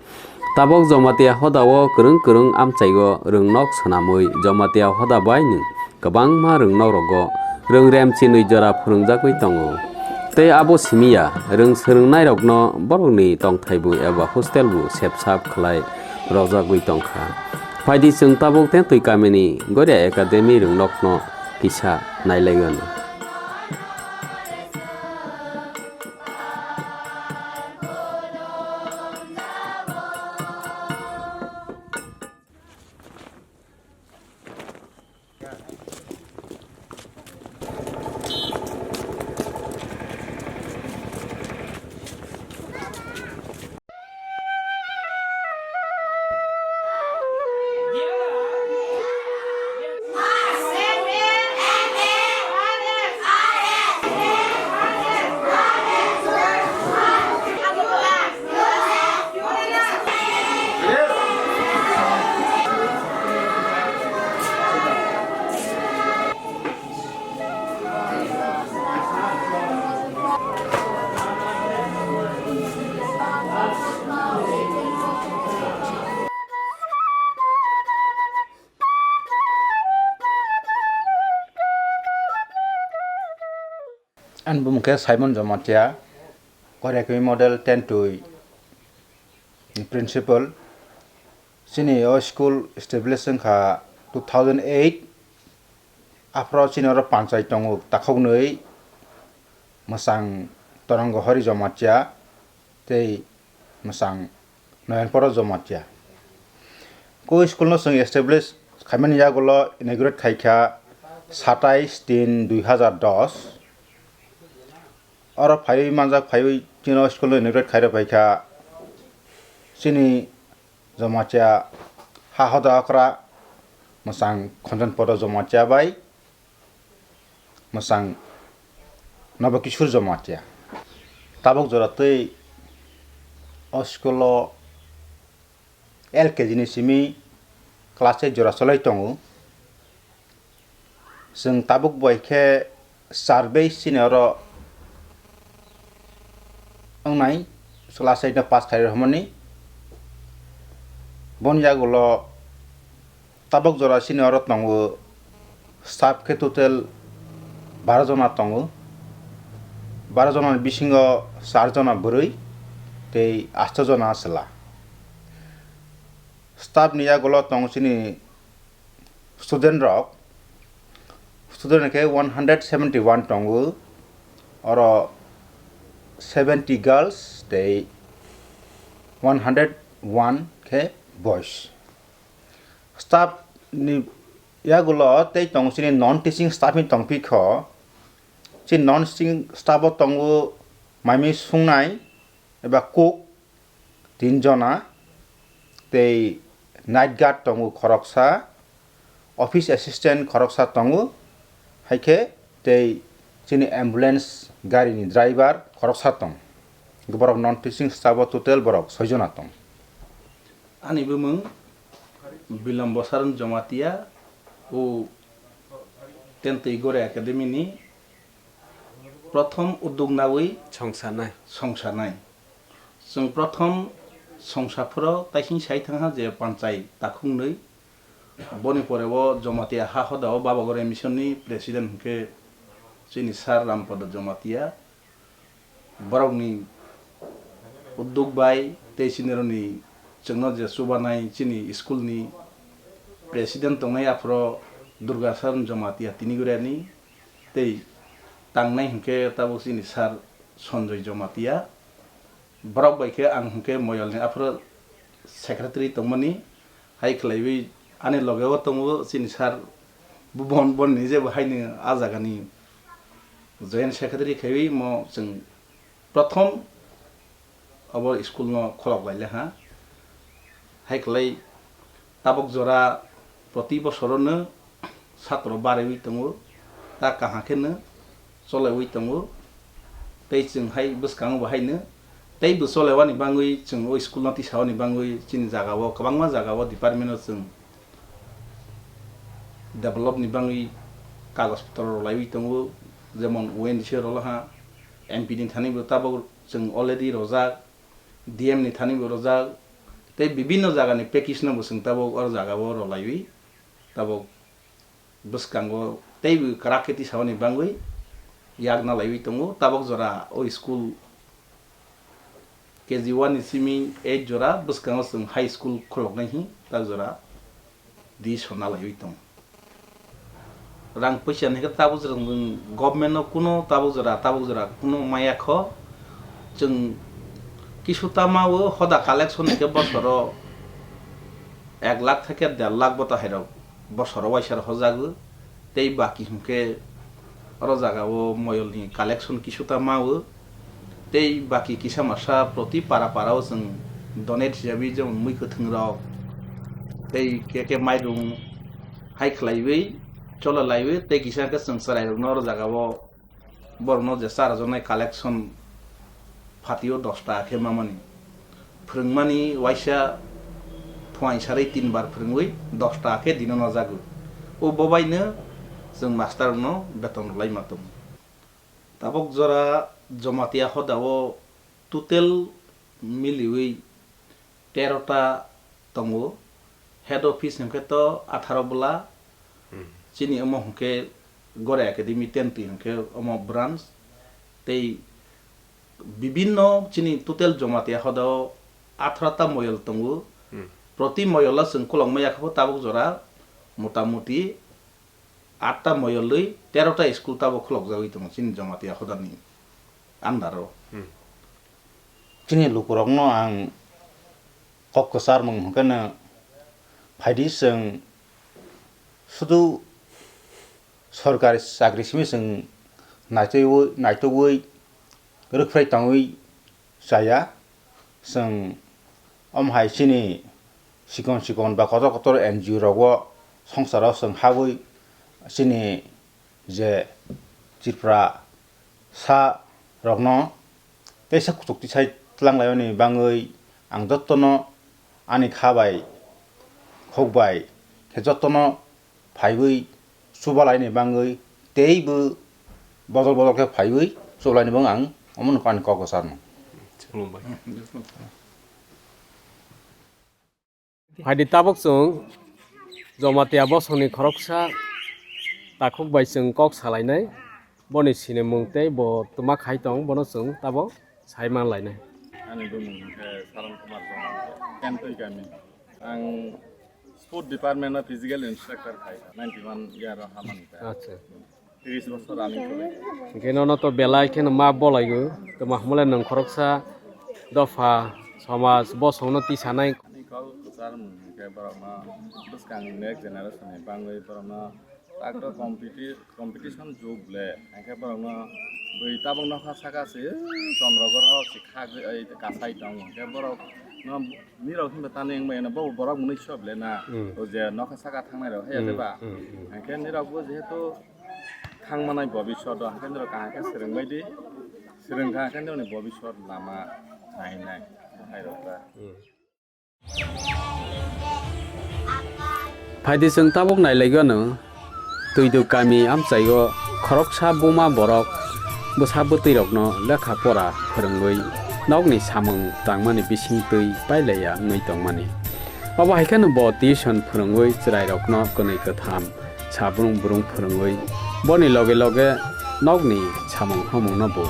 Tabuk Jomatia hodao kwrwng kwrwng amchaio rwngnok swnamwi Jomatia hoda bai nwng kwbangma rwngnogrogo rwng rem chinwi jora phwrwngjagwi tongo. Tei abo simi ya, rwng swrwngnairokno borokni tongthai bu eba hostel bu sepsap khlai rojagwi tongkha. Phaidi chwng tabuk Tentwi kamini Goria Academy rwngnokno kisa nailaio. Ani bumung khe Simon Jamatia, Koryakumi Model ten twi principal. Chini o school establish wngkha two thousand eight. Aphro chini oro panchai tongo takhuknwi, mwsang Torongo Hori Jamatia tei mwsang Noyanporo Jamatia. Koi school no chwng establish khaimani yagulo inaugurate khaikha satais tin dui hazar dos. Oro phaiwi manjak phaiwi chini o school no inaugurate khairok phaikha chini Jamatia ha hoda okra mwsang Khonjon Podo Jamatia bai mwsang Nobo Kishore Jamatia. Tabuk jora twi o school o L K G ni simi class eight jora cholai tongo. Chwng tabuk bai khe survey chini oro wngnai, class eight no pass khairok hwnmani. Boni yagulo tabuk jora chini oro tongo, staff khe total baro jona tongo. Baro jona ni bisingo char jona bwrwi tei asto jona chwla. Staff ni yagulo tongo chini student rok. Student khe one hundred seventy one tongo. Oro seventy girls tei one hundred one khe boys. Staff ni yagulo tei tongo chini non teaching staff ni tongpikho. Chini non teaching staff o tongo maimi sungnai eba cook tin jona, tei night guard tongo khoroksa, office assistant khoroksa tongo, hai khe tei chini ambulance gari ni driver khoroksa tong. Borok non teaching staff o total borok soi jona tong. Ani bumung Bilombo Saran Jamatia, o Tentwi Gore Academy ni prothom uddog nawi songsanai. Songsanai. Chwng prothom songsa phuru taising sai thangha je panchai takhuknwi. Boni pore o Jamatia ha hoda o Baba Gore Mission ni president hwnkhe chini sir Rampada Jamatia. Borokni uddog bai tei chini rokni chwngno je chubanai chini school ni president tongnai aphuru Durga Saran Jamatia tini gurani tei tangnai hwnkhe tabuk chini sir Sanjoy Jamatia. Borok bai khe ang hwnkhe Moyolni aphuru secretary tongmani, hai khlaiwi ani loge o tongo chini sir Bubon, boni je bo haino a jagani joint secretary khaiwi mo chwng prothom obo school no kholok lai le ha. Hai khlai tabok jora proti bosorono satro barwi tongo, ta kaham kheno cholaiwi tongo. Tei chwng hai bwskango bo haino tei bo cholaimani bagwi chwng o school no tisamani bagwi chini jaga o kwbangma jaga o department o chwng develop ni bagwi kagoj potro rwlaiwi tongo, jemon O N G C rwlaha, M P ni thani bo tabok chwng already rwjak, D M ni thani bo rwjak, tei bibinno jaga ni package no bo chwng tabok o jaga o rwlaiwi tabok bwskango teibo kwrak khe tisamani bagwi yak nalaiwi tongo. Tabok jora o school K G one ni simi eight jora bwskango chwng high school khuloknai hi tak jora di sonna laiwi tongo. Rang puisa ni khe tabok jora chwng government no kuno tabok jora, tabok jora kuno maya kho. Chwng kisu tama o hoda collection ni khe bosoro ek lakh theke der lakh bo ta hai rok bosoro waisa rok hojago. Tei baki hwnkhe oro jaga o moyol ni collection kisu ta ma o. Tei baki kisa masa proti para para o chwng donate hisabi jemon mui kwthwng rok tei keke mairung hai khlaiwi chola laiwi tei kisa khe chwng chwrai rok no oro jaga o borokno je char jonai collection phatio dos taka khe mamani. Phwrwngmani waisa phuaing sarwi tin bar phwrwngwi dos taka khe dino nojago. O bobaino chwng master rokno beton rwlai ma tongo. Tabok jora Jamatia hodao total miliwi tero ta tongo. Head office hwnkhe to atharo bwla. Hmm. Chini omo hwnkhe Gore Academy ten twi hwnkhe omo branch. Tei bibinno chini total Jamatia hodao atharota moyol tongo. Hmm. Proti moyolo chwng khulokma yakhaphano tabuk jora motamuti atta moyolwi terota school tabuk khulokjagwi tongo chini Jamatia hodani under o. Hmm. Chini lukurokno ang kok kwcharmung hwnkhe no phaidi chwng sudu sorkari chakri simi chwng naitugwi, naitugwi rwkphrai tongwi chaya. Chwng omo hai chini chikon chikon ba kotor kotor N G O rogo songsaro chwng habwi chini je Tripura sa rokno teisa kuchuk tisai twlang laimani bangwi ang jottono ani kha bai khok bai khe jottono phaiwi chubalaini bangwi teibo bodol bodol khe phaiwi chubalaini bangwi ang omono ani kok kwcharmung. Khulumbai. Phaidi tabuk chwng Jamatia bosongni khoroksa takhuk bai chwng kok salainai. Boni sinimung tei bo twma khai tong, bono chwng tabuk sai man lainai. Ani bumung hwnkhe Saran Kumar Jamatia, Kentwi kami. Ang sport department o physical instructor khai, ninety one year o hamani ta. Acha. Tris bosor running choli. Hwnkhe nono to belai kheno ma bolaigo, twma hwnmale nwng khoroksa dopha somaj bosongno tisanai. Ani kok kwchar mung hwnkhe borokno bwskang next generation ni bangwi borokno tak to competi-, competition jug le, hwnkhe borokno bwi tabuk nokha saka se Chandra Gorho se khagwi, ai, kasai tongo, hwnkhe borokno nirok hinba tani wngmano, bo borok mwnwi sob le na, Hmm. o je nokha saka thangnai rok, haiya Hmm, de ba? hmm, hmm. Hwnkhe nirok bo jehetu thang manai bobiswt o, hwnkhe nirok kaham khe swrwng bai di, swrwng kha hwnkhe nirokni bobiswt lama nainai, hai rok ba. Hmm. Phaidi chwng tabuk nailaigwano, Twiduk kami amchaio khoroksa buma borok bwsa bwtwi rokno lekha pora phwrwngwi nokni samung tangmani bisingtwi pailaiya wngwi tongmani. Obo hai kheno bo tuition phwrwngwi chwrairokno kwnwi kwtham sabrung brung phwrwngwi boni loge loge nokni samung hamungno bo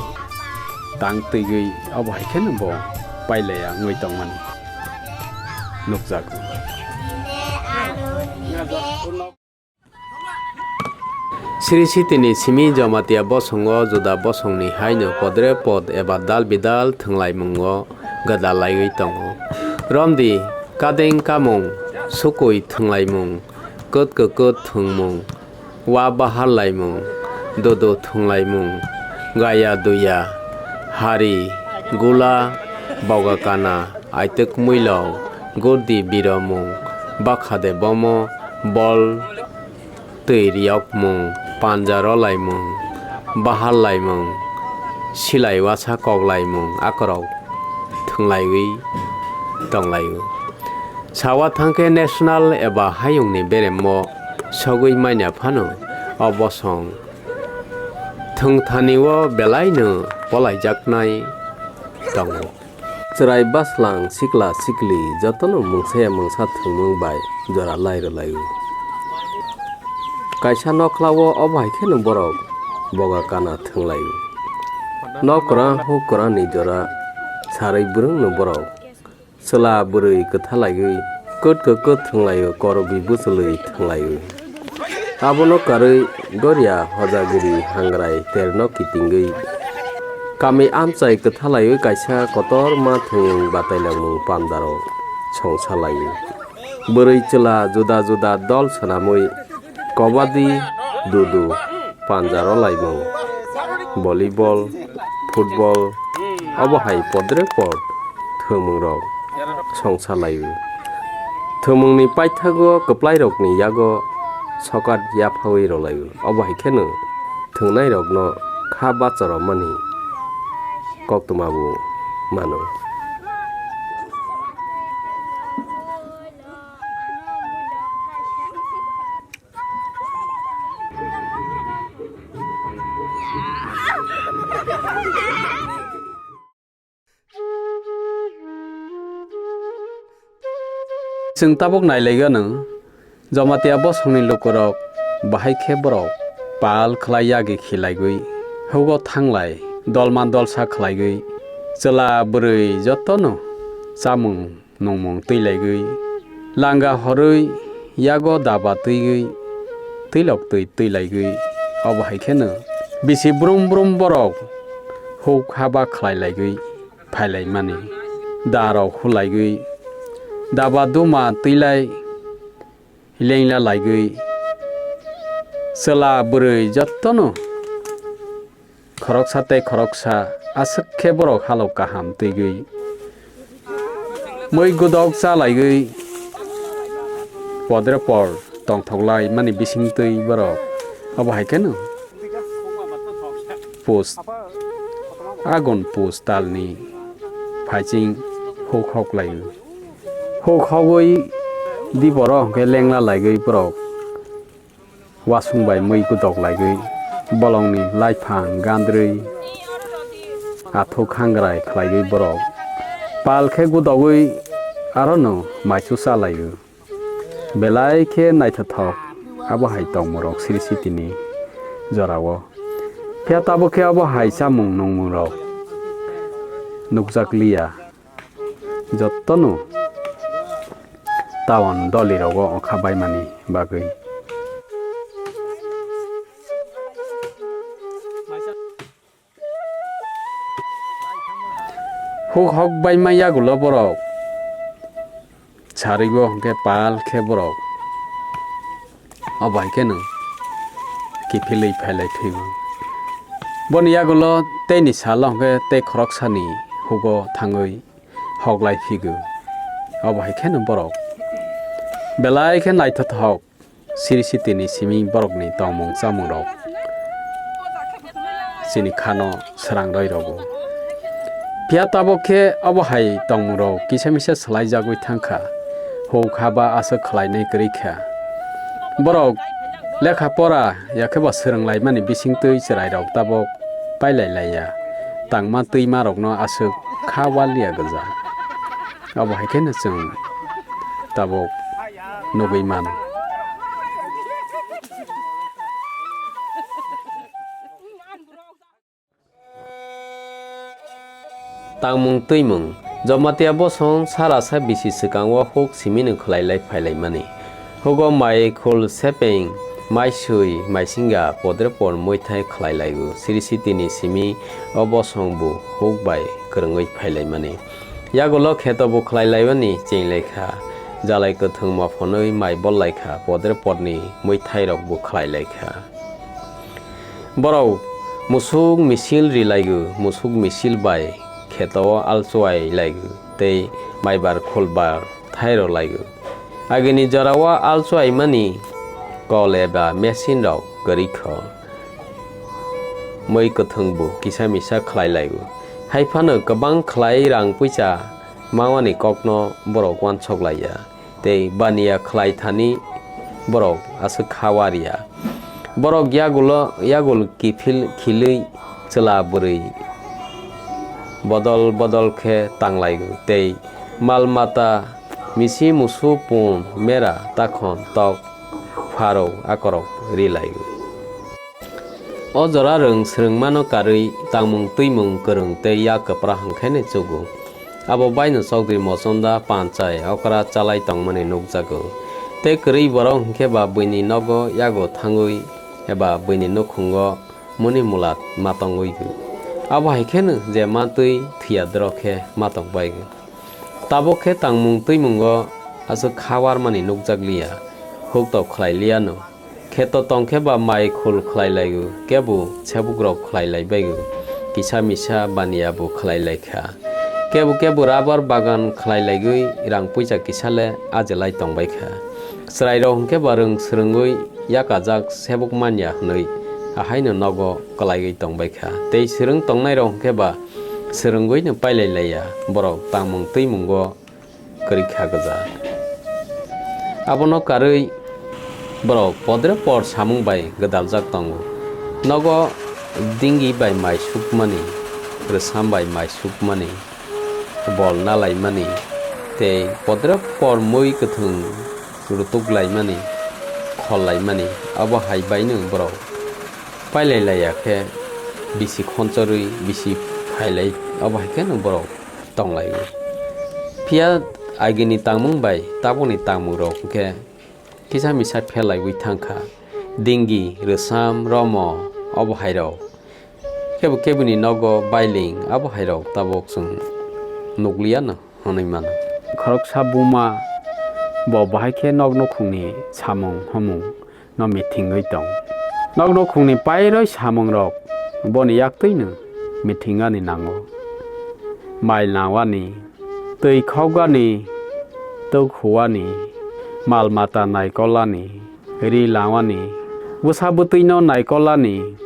tang twiwi obo hai kheno bo pailaiya wngwi tongmani nukjago. Sri Sitini simi Jamatia bosongo juda bosongni haino podre pod eba dal bidal thwnglaimungo gwdalaiwi tongo. Romdi, kadeng kamung, sukui thwnglaimung, kwt kwkwt thwngmung, wa bahar laimung, dodo thwnglaimung, gaya duya, hari, gula, boga kana, aitwk mwilok, gurdi biromung, bakha de bomo, bol, twi riyokmung, panja rolaimung, bahar laimung, silai wasa koklaimung, akorok thwnglaiwi tonglaio. Sawa thangkhe national eba hayungni beremmo sogwi manya phano o bosong thwngthani-o belaino polaijaknai tongo. Chwrai bwslang sikla sikli jotono mungsaya mungsa thwngmung bai jora lai rwlaio. Kaisa nokla-o obo hai kheno borok boga kana thwnglaio. Nok kwrang huk kwrangni jora sarwi bwrwngno borok chwla bwrwi kwthalaiwi kwt kwkwt thwnglaio, korobwi bwchwlwi thwnglaio. Abono karwi Goria Hojagiri Hangrai terno kitingwi kami amchai kwthalaiwi kaisa kotorma thwngmung batailangmung pandarok songsa laio. Bwrwi chwla juda juda dol swnamwi Kabaddi, dudu, panja rolaimung, volleyball, football, obo hai podre pod thwngmungrok songsa laio. Thwngmungni paithago kwplairokni yago sokat yaphawi rwlaio, obo hai kheno thwngnairokno kha bachoromani koktwmabo mano. Chwng tabuk nailaigwno, Jamatia bosongni lukurok bahai khe borok pal khlai yagwi khilaigwi hugo thanglai dolma dolsa khlaigwi, chwla bwrwi jotono chamung nungmung twilaigwi, langa horwi yago daba twiwi, twilok twi twilaigwi, obo hai kheno bisi brum brum borok huk haba khlailaigwi phailaimani, darok hulaigwi, daba duma twilai lengla laigwi, chwla bwrwi jotono khoroksa tei khoroksa aswk khe borok halok kaham twigwi mui gudok cha laigwi podre por tongthok lai mani bising twi borok obo hai kheno pus agon pus talni phaiching huk hok laio. Huk hogwi di borok hwnkhe lengla laigwi borok wasung bai mui gudok laigwi bolongni laiphang gandrwi athuk hangrai khlaigwi borok pal khe gudogwi arono maichu cha laio. Belai khe naithothok abo hai tongmungrok siri sitini jorao. Phiya tabuk khe abo hai chamung nungmungrok nukjak liya. Jotono town dolirogo okha baimani bagwi. Huk hok baima yagulo borok. Sarigwi hwnkhe pal khe borok. Obo hai kheno kiphilwi phailai phigo. Boni yagulo teini salo hwnkhe tei khoroksani hugo thangwi hoklai phigo. Obo hai kheno borok belai khe naithothok siri sitini simi borokni tongmung chamungrok chini khano srangroi rogo. Phiya tabuk khe obo hai tongmungrok kisa misa swlaijagwi thangkha, huk haba aswk khlainai kwrwi kha. Borok lekha pora yakhe bo swrwnglaimani bisingtwi chwrairok tabuk pailai laiya, tangma twimarokno aswk kha waliya gwja. Abo hai kheno chwng tabuk nugwi mano. Tangmung twimung. Jamatia bosong sara sa bisi swkango huk simino khwlailai phailaimani. Hugo mai khul sepeng, maisui, maisinga, podre por muithai khwlailaio. Siri sitini simi o bosong bo huk bai kwrwngwi phailaimani. Yagulo kheto bo khwlailaimani chenglaikha. Jalai kwthwng mophonwi mai bollaikha, podre porni muithairok bo khwlailaikha. Borok musuk misil rilaio, musuk misil bai kheto o alchuai laio tei maibar khulbar thairo laio. Agini jorao alchuaimani kol eba machine rok kwrwi kho. Mui kwthwng bo kisa misa khlai laio. Hai phano kwbang khlai rang puisa mawani kokno borok uansuk laiya. Tei baniya khlai thani borok aswk kha waria. Borok yagulo, yagul kiphil khilwi chwla bwrwi bodol bodol khe tanglaio tei mal mata misi musu pun mera takhon tok pharo akorok rilaio. O jora rwng swrwngmano karwi tangmung twimung kwrwng tei yak kwpra hwnkhe ne chugo. Abo baino Chokdri Mochonda panchai okra chalai tongmani nukjago. Tei kwrwi borok hwnkhe ba buini nogo yago thangwi eba buini nukhungo muni mulat ma tongwi gw. Abo hai kheno je ma twi thwiya doro khe ma tong bai gw. Tabuk khe tangmung twimungo aswk kha warmani nukjak liya, huk tok khlai liya no. Kheto tong khe ba mai khul khlai lai o, kebo sebuk rok khlai lai bai o, kisa misa baniya bo khlai lai kha. Kebo kebo rabar bagan khlai lai gwi rang puisa kisa le ajelai tong bai kha. Chwrai rok hwnkhe ba rwng swrwngwi yakajak sebuk manya hwnwi ahaino nogo kwlaiwi tong bai kha. Tei swrwng tongnai rok hwnkhe ba swrwngwi no pailai lai ya, borok tangmung twimungo kwrwi kha gwja. Abono karwi borok podre por samung bai gwdaljak tongo. Nogo dingi bai mai sukmani, rwsam bai mai sukmani, bol nalaimani, tei podre por mui kwthwng rutuk laimani, khol laimani, abo hai baino borok pailai laiya khe bisi khonchorwi bisi phailai, obo hai kheno borok tonglaiwi. Phiya agini tangmung bai tabukni tangmungrok hwnkhe kisa misa pherlaiwi thangkha. Dingi, rwsam, romo, obo hairok. Kebo keboni nogo bailing, abo hairok tabuk chwng nukliyano hwnwi mano. Khoroksa buma bo bahai khe nok nukhungni samung homung no mithingwi tong. Nok nukhungni pairoi samungrok boni yaktwino mithingani nango. Mai nawani, twi khokgani, twk huani, mal mata naikolani, ri lawani, bwsa bwtwino naikolani,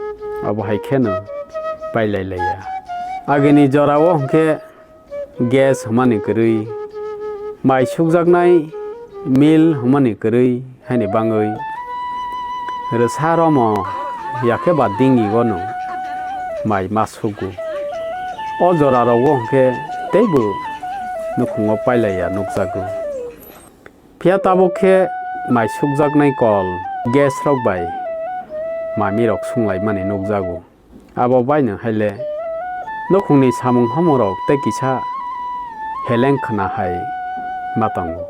obo hai kheno pailai laiya. Agini jorao hwnkhe gas hwnmani kwrwi, mai sukjaknai mill hwnmani kwrwi, haini bangwi rwsa romo yakhe ba dingi gano mai ma sugo. O jora rogo hwnkhe teibo nukhungo pailaiya nukjago. Phiya tabuk khe mai sukjaknai kol gas rok bai mami rok sunglaimani nukjago. Abo baino haile nukhungni samung hamung rok tei kisa heleng khna hai ma tongo.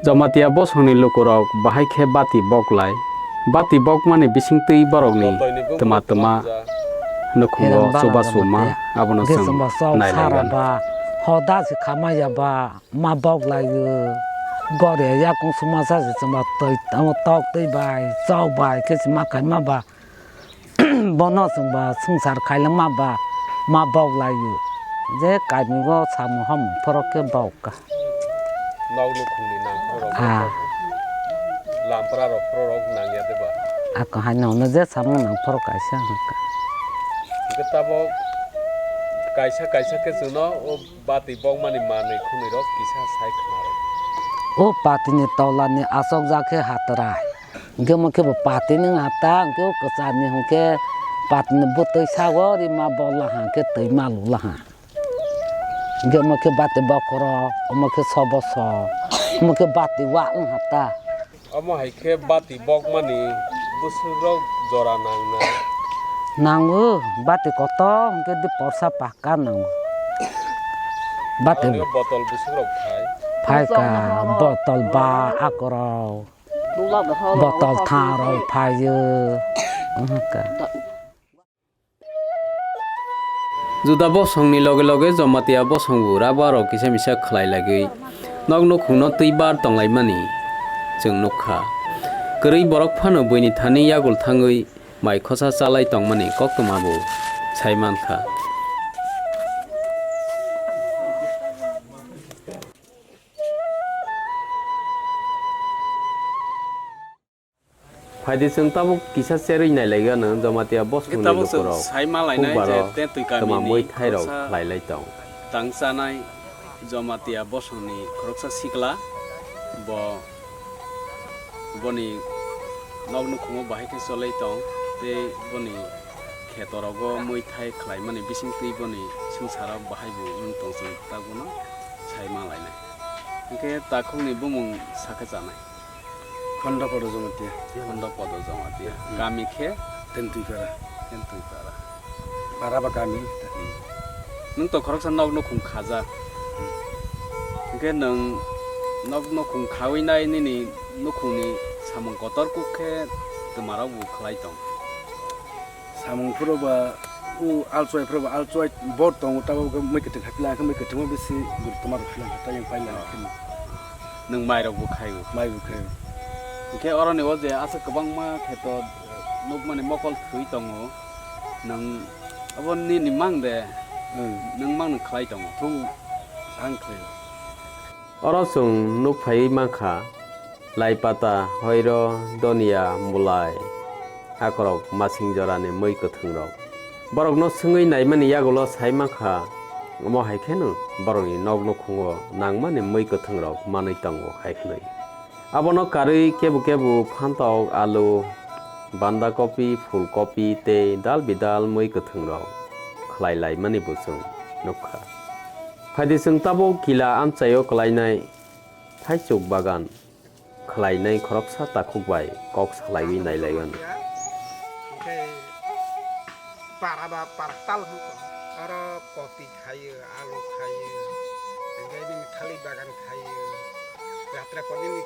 Jamatia bosongni lukurok bahai khe bati boklai. Bati bokmani bisingtwi borokni twma twma nukhungo chubachu ma, abono chwng nailaiwi mano. Hoda se khamaya ba ma boklaio. Gori yakung sumasa se chwngba twi tamo tok twi bai chok bai khe se ma kaima ba. Bono chwngba swngchar khailangma ba ma boklaio. Je kaimungo samung hamung phorok khe bokka. Nok nukhungni nangphorok Ah. Lampra rok phorok nangya de ba? Ako haino hwnwi je samung nangphorok kaisa hwnkha. Hwnkhe tabok kaisa kaisa khe chwngno o bati bokmani manwi khwnwi rok kisa sai khna rw. O patini tolani achokjak khe hatrai. Hwnkhe omo khe bo patini wng hata, hwnkhe o kwcharni hwnkhe patini bwtwi sago rima bola ha, hwnkhe twi malula ha. Hwnkhe omo khe bati bokhorok, omo khe soboso, omo khe bati wa wng hata. Omo hai khe bati bokmani bwswk rok jora nang na? Nango, bati kotor hwnkhe di porsa pakka nango. Bati Ani o botol bwswk rok phai? Phaika, botol ba akorok. Botol tharok phaio. Juda bosongni loge loge Jamatia bosongbo rabarok kisa misa khlai lagwi nok nukhungno twi bar tonglaimani chwng nukha. Kwrwi borok phano buini thani yagul thangwi mai khosa chalai tongmani koktwmabo sai mankha. Phaidi chwng tabuk kisa cherwi nailaigano Jamatia bosongni lukurok sai malainai je Tentwi kamini twma mwithairok khwlai lai tong. Tangchanai Jamatia bosongni khoroksa sikla bo boni nok nukhungo bahai khe cholai tong tei boni khetorogo mwithai khlaimani bisingtwi boni swngcharo bahai bo wng tong chwng tabukno sai malainai. Hwnkhe takhukni bumung sakhe chanai. Khondopodo Jamatia. Khondopodo Jamatia. Hmm. Kami khe? Tentwipara. Tentwipara. Para ba kami. Hmm. Nwng to khoroksa nok nukhung khaja. Hmm. Hwnkhe nwng nok nukhung khawi nai nini nukhungni samung kotor kuk khe twmarok bo khlai tong. Samung phuru ba, o alchwai phuru ba, alchwai bor tongo, tabuk khe mui kwthwng khai pila, khe mui kwthwngma bisi gurutma rok pila, tei yang paila khe. Nwng mai rok bo khai o? Mai bo khai o. Hwnkhe oroni o je aswk kwbangma kheto nukmani mokol thwi tongo, nwng abo nini mang de? Hmm. Nwng mang nwng khlai tongo? Thung, ang khlai o. Oro chwng nuk phaiwi mankha, lai pata, hoiro, donia, mulai, akorok masing jorani mui kwthwngrok. Borokno swngwi naimani yagulo sai mankha, omo hai kheno borokni nok nukhungo nangmani mui kwthwngrok manwi tongo hai hwnwi. Abono karwi kebu kebu phantok, alu, banda kopi, phul kopi tei dal bidal mui kwthwngrok khlai laimani bo chwng nukha. Phaidi chwng tabuk kila amchaio kwlainai thaichuk bagan khlainai khoroksa takhuk bai kok salaiwi nailaio. Para ba para tal hwnkha. Oro kopi khaio, alu khaio, hwnkhe nini thalik bagan khaio. Jatra poni ni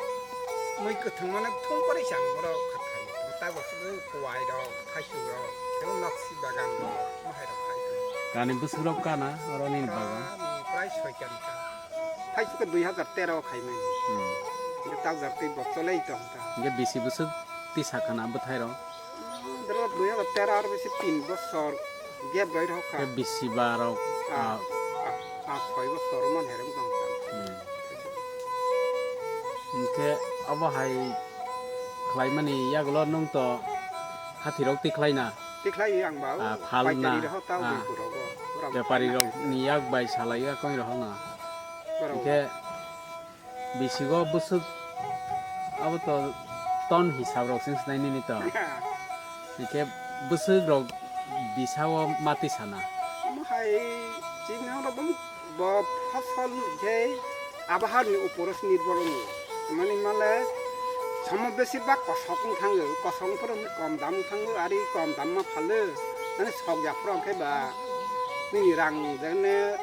mui kwthwng mano thung pore chang oro kha khaio. Tabuk sini kuwai rok, thaichuk rok, tei noksi bagan rok, mohai rok khai. Kani bwswk rok kana oro nini bagan? Ani prai soi kan ka. Thaichuk dui hazar tero khai mani. Hmm. Hwnkhe tabuk jar tei bo cholai tong ta. Hwnkhe bisi bwswk tisa kana bwthai rok? Dero dui hazar tero aro bisi tin bosor gap roi rok kha. Tei bisi ba rok, ah, ah, ah, soi bosor man herem tong kha. Hmm. Hwnkhe abo hai khlaimani yagulo nwng to hathi rok tikhlai na? Tikhlai ang ba, ah, o phal paikari na, rok tao ah, bui puro go. Bepari rok ni yak bai salai ya koi rok na? Borok. Hwnkhe Bisigo bwswk abo to ton hisab rok se swnai nini to. Hwnkhe bwswk rok bisao mati sana. Omo hai chini oro bo, bo phosol hwnkhe abo harni uporo se nirbor wngo. Mani male somo besir bak kosok wng thango, kosok wng phuru kom dam wng thango, ari kom dam ma phalo. Mani sok ya phuru hwnkhe ba nini rang jene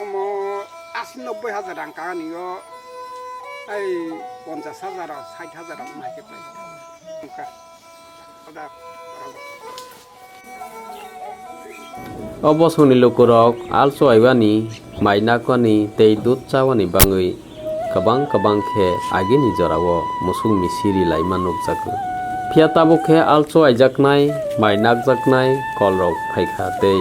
Omo asi nobboi hajar rang kani o, ai ponchas hajar rok, sait hajar rok mai khe pai. Wngkha. Oda, o bosongni lukurok also aibani, mai nakwani tei dud chawani bangwi kwbang kwbang khe agini jorao musuk misiri laima nukjago. Phiya tabuk khe also aijaknai, mai nakjaknai kolrok phaikha tei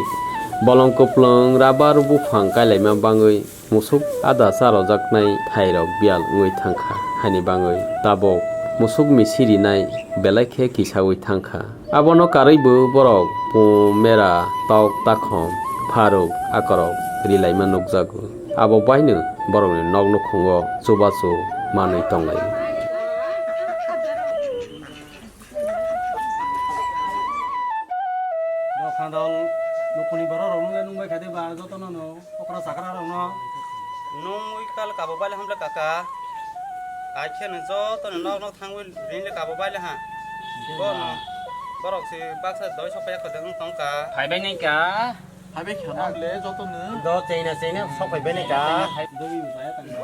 bolong kwplwng rabar buphang kailaima bangwi musuk ada charojaknai thairok biyal wngwi thangkha, haini bangwi tabuk musuk misirinai belai khe kisaui thangkha. Abono karwibo borok pum, mera, tok, takhom, pharuk, akorok rilaima nukjago. Abo baino borokni nok nukhungo chubachu manwi tonglaio. Dok khandal lukuni borok rok nungya nungbai kha de ba jotono no okra chakra rok no. Nung ui kal kabo baile hamle kaka. Ai khe no joto no nok nok thangwi ring le kabo baile ha. Bo no borok si baksa doi sok ya khodeng wng tong ka. Phai bai nai ka. Phai bai kha na le joto no. Do chaina chaina sok phai bai nai ka.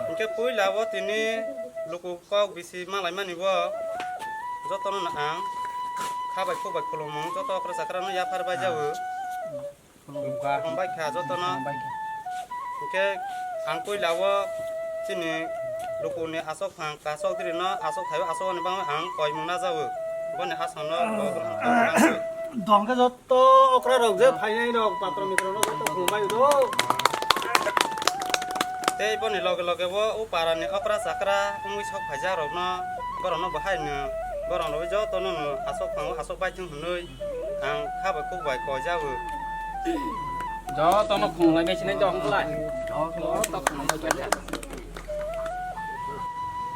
Hwnkhe puila o tini luku kok bisi malai mani bo joto no ang kha bai khuk bai khulumung joto okra chakra no yaphar bai jago. Khulumkha. Khulumbai kha jotono. Khulumbai kha. Hwnkhe ang puila o chini lukuni aswk phang kasok dirino aswk thaibo aswk ni bagwi ang koimung najago. Boni aswkno. Dongkhe joto okra rok je phainai rok patro mitro no joto khulumbai do. Tei boni loge loge bo o para ni okra chakra wngwi sok phaijak rok no borok no bo hai no borok rok joto no no aswk phang aswk bai thung hwnwi. Ang kha bai khuk bai koi jago. Joto no khunglai bai sinai dong lai. Joto khunglai bai.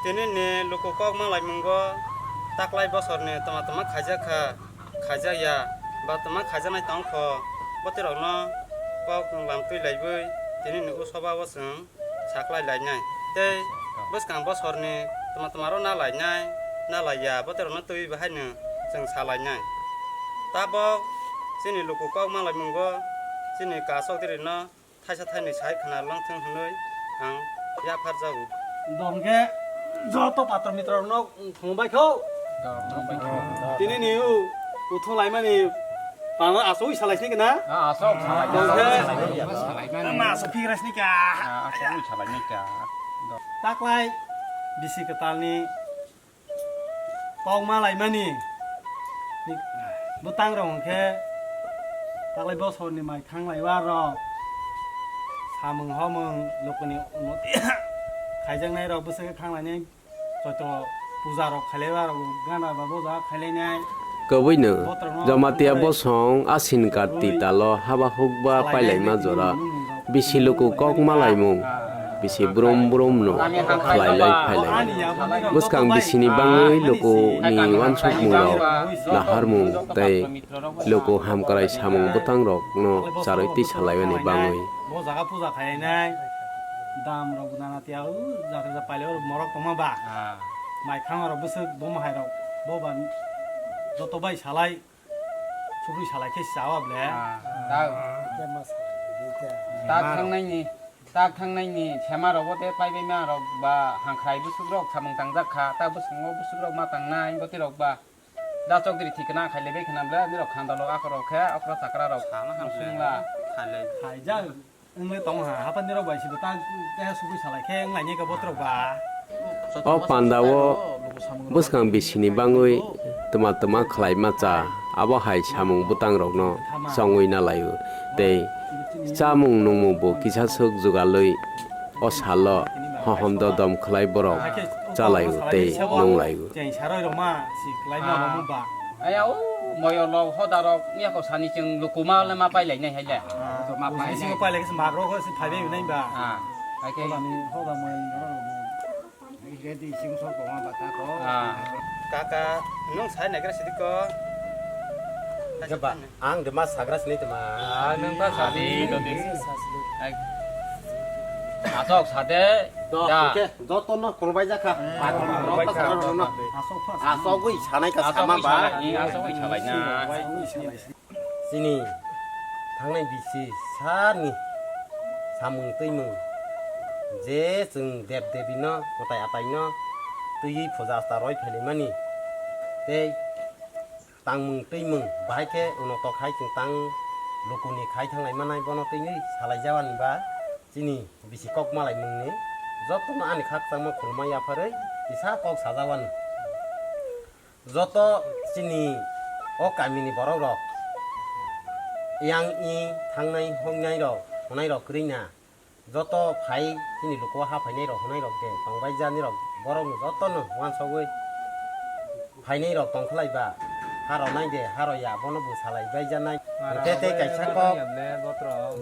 Tini ni luku kok malai mungo taklai bosor ni tama tama khaijak kha, khaijak ya, ba tama khaijaknai tong kho. Bwtwi rok no kok lam twi lai bui tini ni o soba o chwng saklai lainai tei bwskang bosorni tma tma rok na lainai, na laiya, boterokno twiwi bahaino chwng sa lainai. Tabok chini luku kok malai mungo chini kasok dirino thaisa thainwi sai khna lang thung hwnwi ang yaphar jago. Dongkhe joto patro mitro rokno Thung bai kho. Tini ni u uthung lai mani pano asok salai sini kena. Ah, asok salai. Dong khe. Salai mani. Ma asok phi rai sini ka. Ah, asok salai ni ka. Taklai bisi kwtal ni kok ma lai mani. Bwtang rok hwnkhe taklai bosor ni mai thang lai wa rok. Samung homung lukuni unnoti khaijaknai rok bwswk khe thang lainai. Joto puja rok khailaiba rok gana ba boja khailainai. Kwbwino Jamatia bosong Asin Karti talo haba hukba pailaima jora bisi luku kok malaimung bisi brum brum no khlailai phailai. Bwskang bisini bangwi luku ni uansukmung rok naharmung tei luku hamkrai samung bwtang rok no charwi twi salaimani bangwi. Bo jaga puja khailainai. Dam rok nana tiya u jaga ja paile o morok tongma ba. Ah. Mai khang rok bwswk bo mahai rok bo ba joto bai salai. Sugri salai khe chawa ble. Ah, tak. Khe ma salai di khe. Tak thangnaini, tak thangnaini sema rok bo tei paibai ma rok ba hangkhrai bwswk rok samung tangjak kha, tak bwskango bwswk rok ma tangnai bwtwi rok ba. Da chokdri thikna khailaibai khna ble, nirok khandalo akorok khe okra chakra rok. Sama hamswngla. Khailai. Khaijak. Wngwi tong ha, haphani rok bai sida ta keha sugwi salai khe wng laini ka botrok ba. O panda o bwskang bisini bangwi twma twma khlai ma cha, abo hai samung bwtang rokno chongwi na lai o tei chamung nungmung bo kisa swk jugalwi o salo hohom dodom khlai borok cha lai o tei nung lai o. Cheng saroi rok ma si khlai ma ba. Aya o moyo lo hoda rok ya ko sani cheng lukuma le ma pai lai nai hai le. Ah, ma pai nai. Sini pai lai khe mak rok se phai bai nai ba. Ah, hai khe. Hoda ni, hoda moi rok. Ready sing so ko ma bata ko. Ah. Kaka, nung sai nai kra sidi ko. Jaba, ang de ma sagra sini de ma. Ah, nung ta sadi. Ai. Asok sade. Do, da. Oke, joto no khulbai jakha. Hmm. Ba, khulbai jakha. Asok gwi sanai ka sama ba. Asok gwi sanai, asok gwi sanai na. Chini thangnai bisi sarni samung twimung je chwng dev devi no, mwtai atai no twiwi puja asta roi phaimani tei tangmung twimung bahai khe uno tok hai chwng tang lukuni khai thanglai manai bono twiwi salai jabani ba chini bisi kok malai mungni jotono ani khakchangma khuluma yapharwi kisa kok sajawani. Joto chini o kamini borok rok yang i thangnai hoknai rok hwnai rok kwrwi na joto phai chini luku ha phainai rok hwnai rok de tongbai jani rok borok no joto no wansogwi phainai rok tongkhlai ba haro nai de haro ya bono bo salai bai janai hwnkhe tei kaisa kok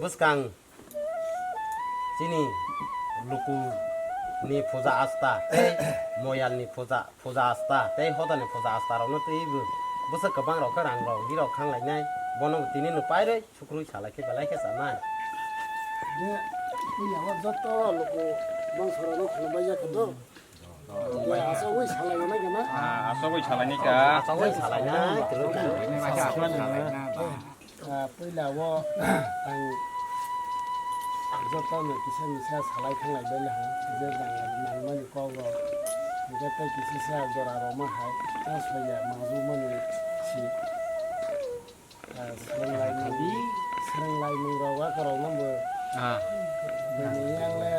bwskang chini luku ni puja asta tei moyal ni puja puja asta tei hoda ni puja asta rok no twi bo bwswk kwbang rok khe rang rok di rok khang lai nai bono bo tini no pairwi sukrui salai khe belai khe chanai. Je puila o joto luku bangsa rok no khulumbai ya khe do. Asogwi salai nai khe na? Ah, asogwi salai nai kha. Asogwi salai nai. Ah, puila o ang jotono kisa misa salai thanglai bai le ha, je jang nangmani kok rok, hingke tei kisa sa jora rok ma hai, ta soya mangjak mani si, ah, swrwng lai mung, swrwng lai mung rok a korok no bo, ah, bini yang le,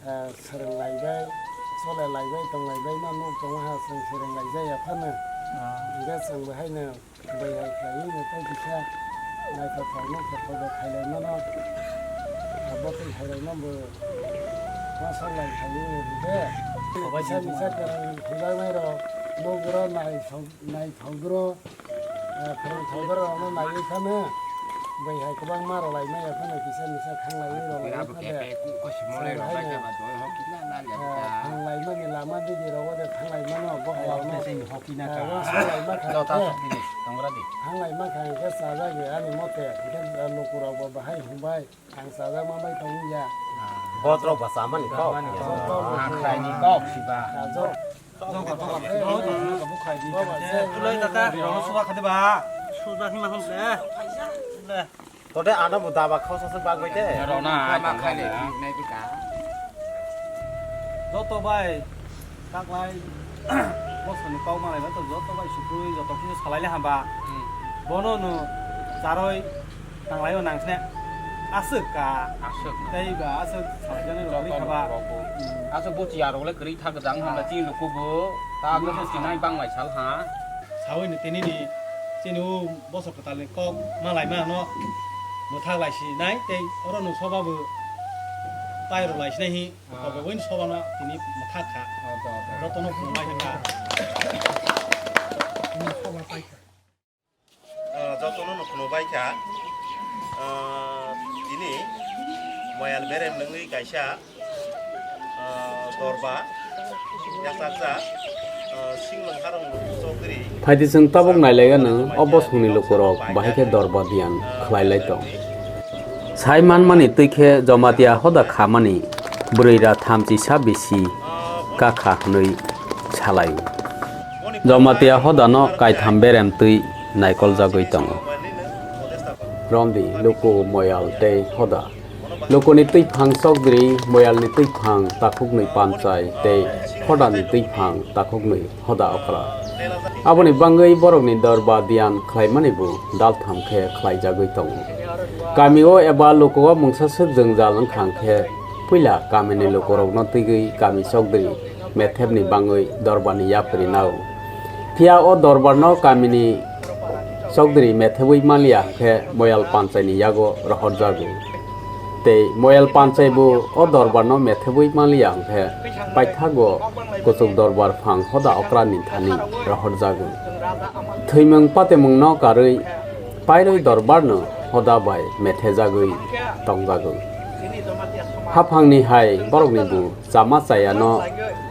ah, swrwng lai bai, chole lai bai, tong lai bai ma nuk tong ha, swrwng swrwng lai jaya phano, ah, hingke chwng bo hai no. Bai hai khlaiwi no tei kisa naithothok no khe khobo khailai mano. Abo tei khailai no bo ma sok lai khlaiwi no de. Kisa misa kwrwng thujaknai rok nokgro naithok, naithokgro, ah, kwrwng thokgro rok no naiwi phano bai hai kwbangma rwlai maya phano kisa misa khanglaiwi rwlai phano. Khanglai mani lama digi rogo de khanglai mano bo hai rok no. Kina ka. Thanglai ma kha hingke chajak ya ani mote, hingke lukurok bo bahai hwnbai ang chajak ma bai tong ya. Botrok ba chamani kok. Chamani kok. Nangkhraini kok siba. Chajak. Tulai tata. Birok no suba khade ba. Suba hima hum le. Le. Tode ano bo daba khausa se bagwi de. Rona. Ama khaile nai bika. Joto bai taklai bosoni kok malai to joto bai sukui joto kisa salai le hamba. Hmm. Bono no charoi tanglai o nangsne aswk ka. Aswk. Tei ba aswk salai jani rok khaba. Aswk bo chiya rok le kwrwi thak jang hamba chini luku bo. Ta bo sinai bang lai sal ha. Sawi ni tini ni chini u bosok kwtalni kok ma laima no mwthak lai si nai tei oro no soba bo tai rw lai si nai hi kok bo win soba no tini mwthak kha. Joto no khulumai kha. Joto no khulumai kha. Tini moyal berem nungwi kaisa. Ah, Dorba, Yasaksa, ah, Singlong Harong Chowdhury. Phaidi chwng tabuk nailaigano o bosongni lukurok bahai khe Dorba biyan khlailai tong. Sai manmani twi khe Jamatia hoda khamani bwrwi ra thamchi sa bisi kakha hwnwi salai. Jamatia hodano kaitham berem twi naikoljagwi tongo. Rondi, Luku, Moyal tei Hoda. Lukuni twiphang Chokdri, Moyalni twiphang takhuknwi Panchai tei Hodani twiphang takhuknwi Hoda okra. Aboni bangwi borokni dorba diyan khlaimani bo daltham khe khlaijagwi tongo. Kamio eba lukuo mungsa swk jwngjal wngkha hwnkhe puila kamini lukurokno twigwi kami Chokdri methepni bangwi dorbarni yapri nao. Phiya o dorbarno kamini Chokdri methebwi manliya hwnkhe Moyal Panchaini yago rohorjago. Tei Moyal Panchai bo o dorbarno methebwi manliya hwnkhe paithago kuchuk dorbar phang Hoda okrani thani rohorjago. Thwimung patemungno karwi pairwi dorbarno Hoda bai methejagwi tongjago. Haphangni hai borokni bo chama chayano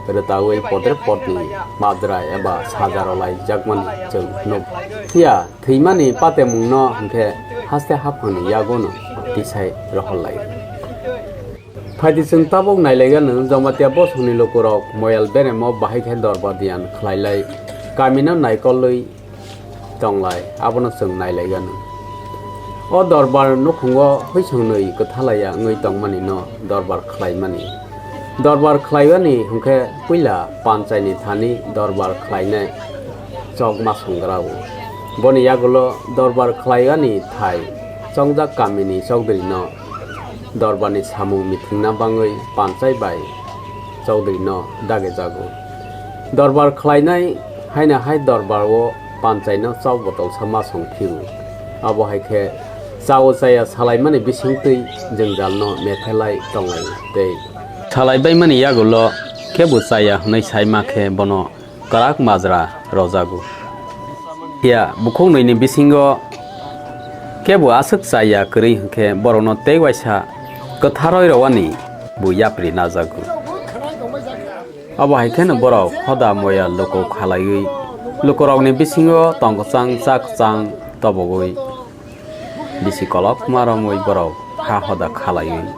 rwtawi podre podni majra eba saja rwlaijakmani chwng nuk. Phiya thwimani patemungno hwnkhe haste haphangni yagono tisai rohorlai. Phaidi chwng tabuk nailaigano Jamatia bosongni lukurok Moyal beremo bahai khe dorba diyan khlailai kamino naikolwi tonglai, abono chwng nailaigano. O dorbar nukhungo hwisongnwi kwthalaiya wngwi tongmani no dorbar khlaimani. Dorbar khlaiwani hwnkhe puila Panchaini thani dorbar khlainai chok ma songrao. Boni yagulo dorbar khlaiwani thai chongjak kamini Chokdrino dorbarni samung mithingna bangwi Panchai bai Chokdrino dagejago. Dorbar khlainai haina hai dorbar o Panchaino chok botolsa ma song phio. Abo hai khe chao chaya salaimani bisingtwi jwngjalno methelai tonglai tei salaibaimani yagulo kebo chaya hwnwi saima khe bono kwrak majra rojago. Phiya bukhuknwini bisingo kebo aswk chaya kwrwi hwnkhe borokno tei waisa kwtharwi rowani bo yapri najago. Abo hai kheno borok Hoda Moyal luku khalaiwi lukurokni bisingo tong kwchang cha kwchang tobogwi bisi kolokma romwi borok ha hoda khalaiwi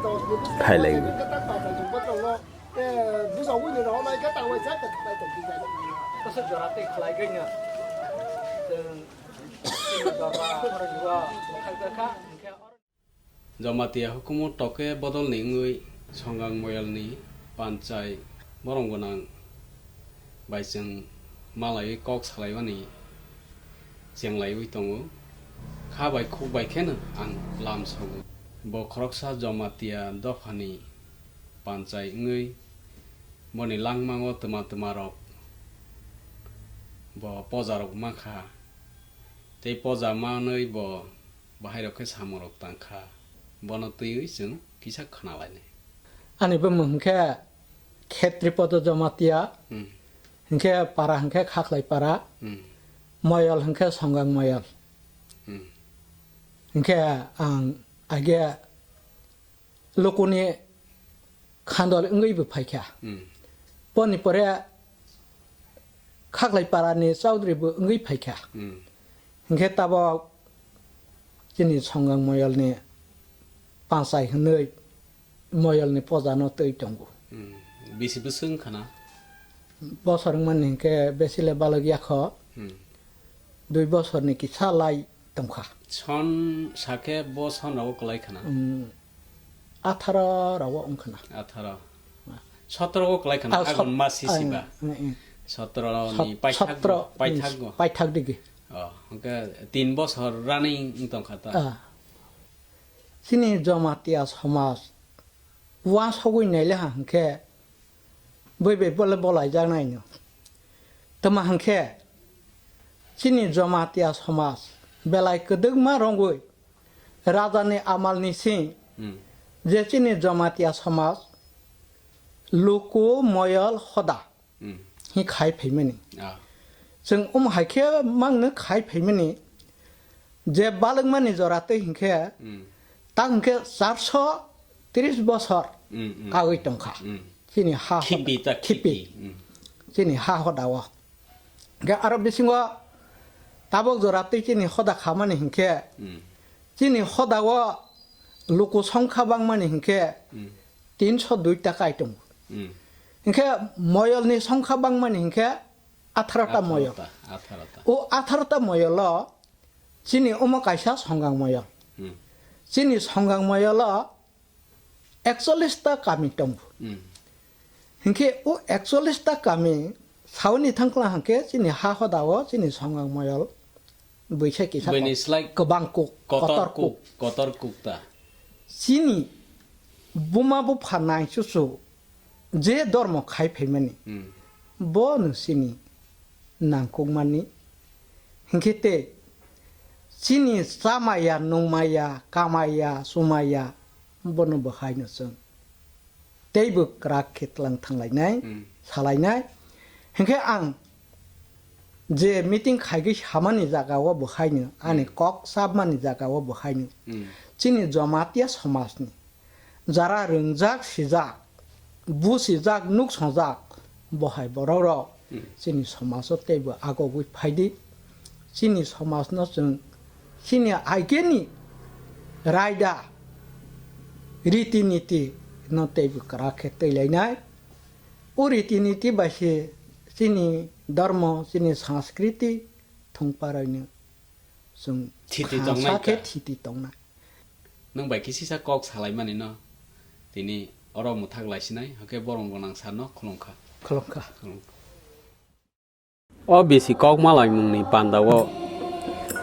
phailaiwi. Jamatia hukumu toke bodolni wngwi Songang Moyalni Panchai borong gwnang bai chwng malaiwi kok salaimani chenglaiwi tongo. Kha bai khuk bai kheno ang lam sogo. Bo khoroksa Jamatia dophani Panchai wngwi boni langmango twma twma rok bo poja rok mankha. Tei poja manwi bo bahai rok khe samung rok tangkha. Bono twiwi chwng kisa khwnalainai. Ani bumung hwnkhe Khetripodo Jamatia, hmm, hwnkhe para hwnkhe Khaklai para, hmm, Moyol hwnkhe Songang Moyol. Hmm. Hwnkhe ang age lukuni khandol wngwi bo phaikha. Hmm. Boni pore Khaklai parani chaudhuri bo wngwi phaikha. Hmm. Hwnkhe tabok chini Songang Moyolni Panchai hwnwi Moyolni pojano twi tongo. Hmm. Bisi bwswk wngkha na? Bosor wngmani hwnkhe besile balok yakho. Hmm. Dui bosorni kisa lai tongkha. Son sakhe bo son rogo kwlai khana? Hmm. Atharo rogo wngkhana. Atharo. Sotro go kwlai khana, ah, agon sot-, mas sisi ba. Ah, mm, mm. Sotro ni sot-, paithak sotro go, paithak ni go. Paithak digi. Oh, hwnkhe tin bosor running wng tongkha ta. Ah. Chini Jamatia somaj uansugwi naile ha hwnkhe bui bai bole bolaijaknaino. Tama hwnkhe chini Jamatia somaj belai kwdwkma rongwi rajani amalni sing, hmm, je chini Jamatia somaj luku moyol hoda, hmm, hi khai phaimani. Ah. Chwng omo hai khe mangno khai phaimani je balwkmani jora twi hinkhe, hmm, ta hinkhe charso tris bosor, hmm, hmm, kagwi tongkha. Hmm. Chini ha khipi hoda, ta khipi, khipi. Hmm. Chini ha hoda o. Hwnkhe aro bisingo tabok jora twi chini hoda khamani hinkhe, hmm, chini hoda o luku songkha bangmani hinkhe, hmm, tinso dui ta kai tongo. Hmm. Hinkhe moyolni songkha bangmani hinkhe atharo ta moyol. Atharo ta, atharo ta. O atharo ta moyolo chini omo kaisa Songang moyol. Hmm. Chini Songang Moyolo ekchollish ta kami tongo. Hmm. Hinkhe o ekchollish ta kami sauni thangkla hinkhe chini ha hodao chini Songang Moyol buikhe kisa Buini ko-, slai kwbang kuk, kotor kotor kuk, kuk. Kotor kuk ta. Chini buma bupha naichuchu je dormo khai phaimani, Hmm. Bono chini nangkukmani. Hinkhe tei chini chamaya, nungmaya, kamaya, chumaya, bono bo haino chwng teibo kwrak khe tlang thanglainai, Hmm. Salainai. Hinkhe ang je meeting khaigwi samani jagao bo haino, ani Hmm. kok chapmani jagao bo haino, Hmm. Chini Jamatia somajni jara rwngjak, sijak, busijak, nuk songjak, bo hai borok rok Hmm. Chini somajo teibo agogwi phaidi. Chini somajno chwng chini ageni raida, riti niti no teibo kwrak khe twilainai. O riti niti bai se chini dormo, chini sanskriti thwngparaino chwng Thiti khansa tongnai khe ta. Thiti tongnai. Nwng bai kisisa kok salaimani no tini oro mwthak laisinai, hakhe borom gwnang sar no khulumkha. Khulumkha. Khulumkha. O bisi kok malaimungni pandao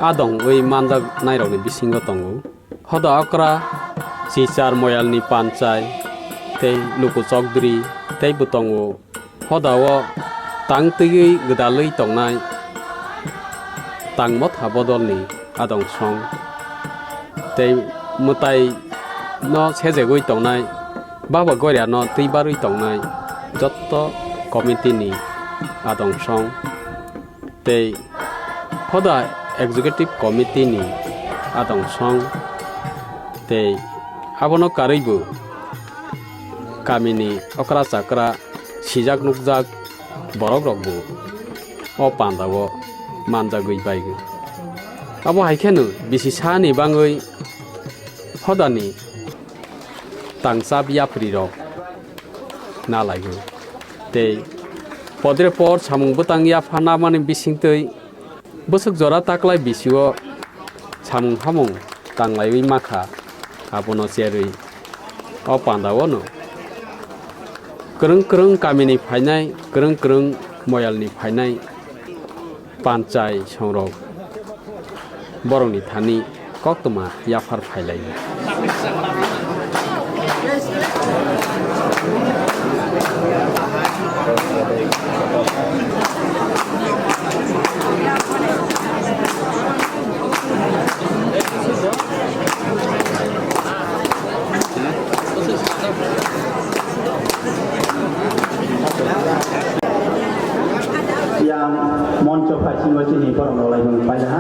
adong wi manjak nairokni bisingo tongo. Hoda okra, Chichar Moyalni Panchai, tei Luku Chokdri, teibo tongo. Hodao tang twiwi gwdalwi tongnai Tangmotha bodolni adong song, tei mwtai no sejegwi tongnai Baba Goria no twi barwi tongnai jotto committee ni adong song, tei Hoda Executive Committee ni adong song, tei abono karwi bo kamini okra chakra sijak nukjak borok rok bo o pandao manjagwi baigo. Abo hai kheno bisi sani bangwi hodani tangchap yapri rok nalaigo tei podre por samung bwtang yapha namani bisingtwi bwswk jora taklai bisio samung hamung tanglaiwi makha, abono cherwi o pandao no kwrwng kwrwng kamini phainai, kwrwng kwrwng moyalni phainai panchai songrok borokni thani koktwma yaphar phailaio. Yang moncho phaisingo chini borok rok lai mung paida ha.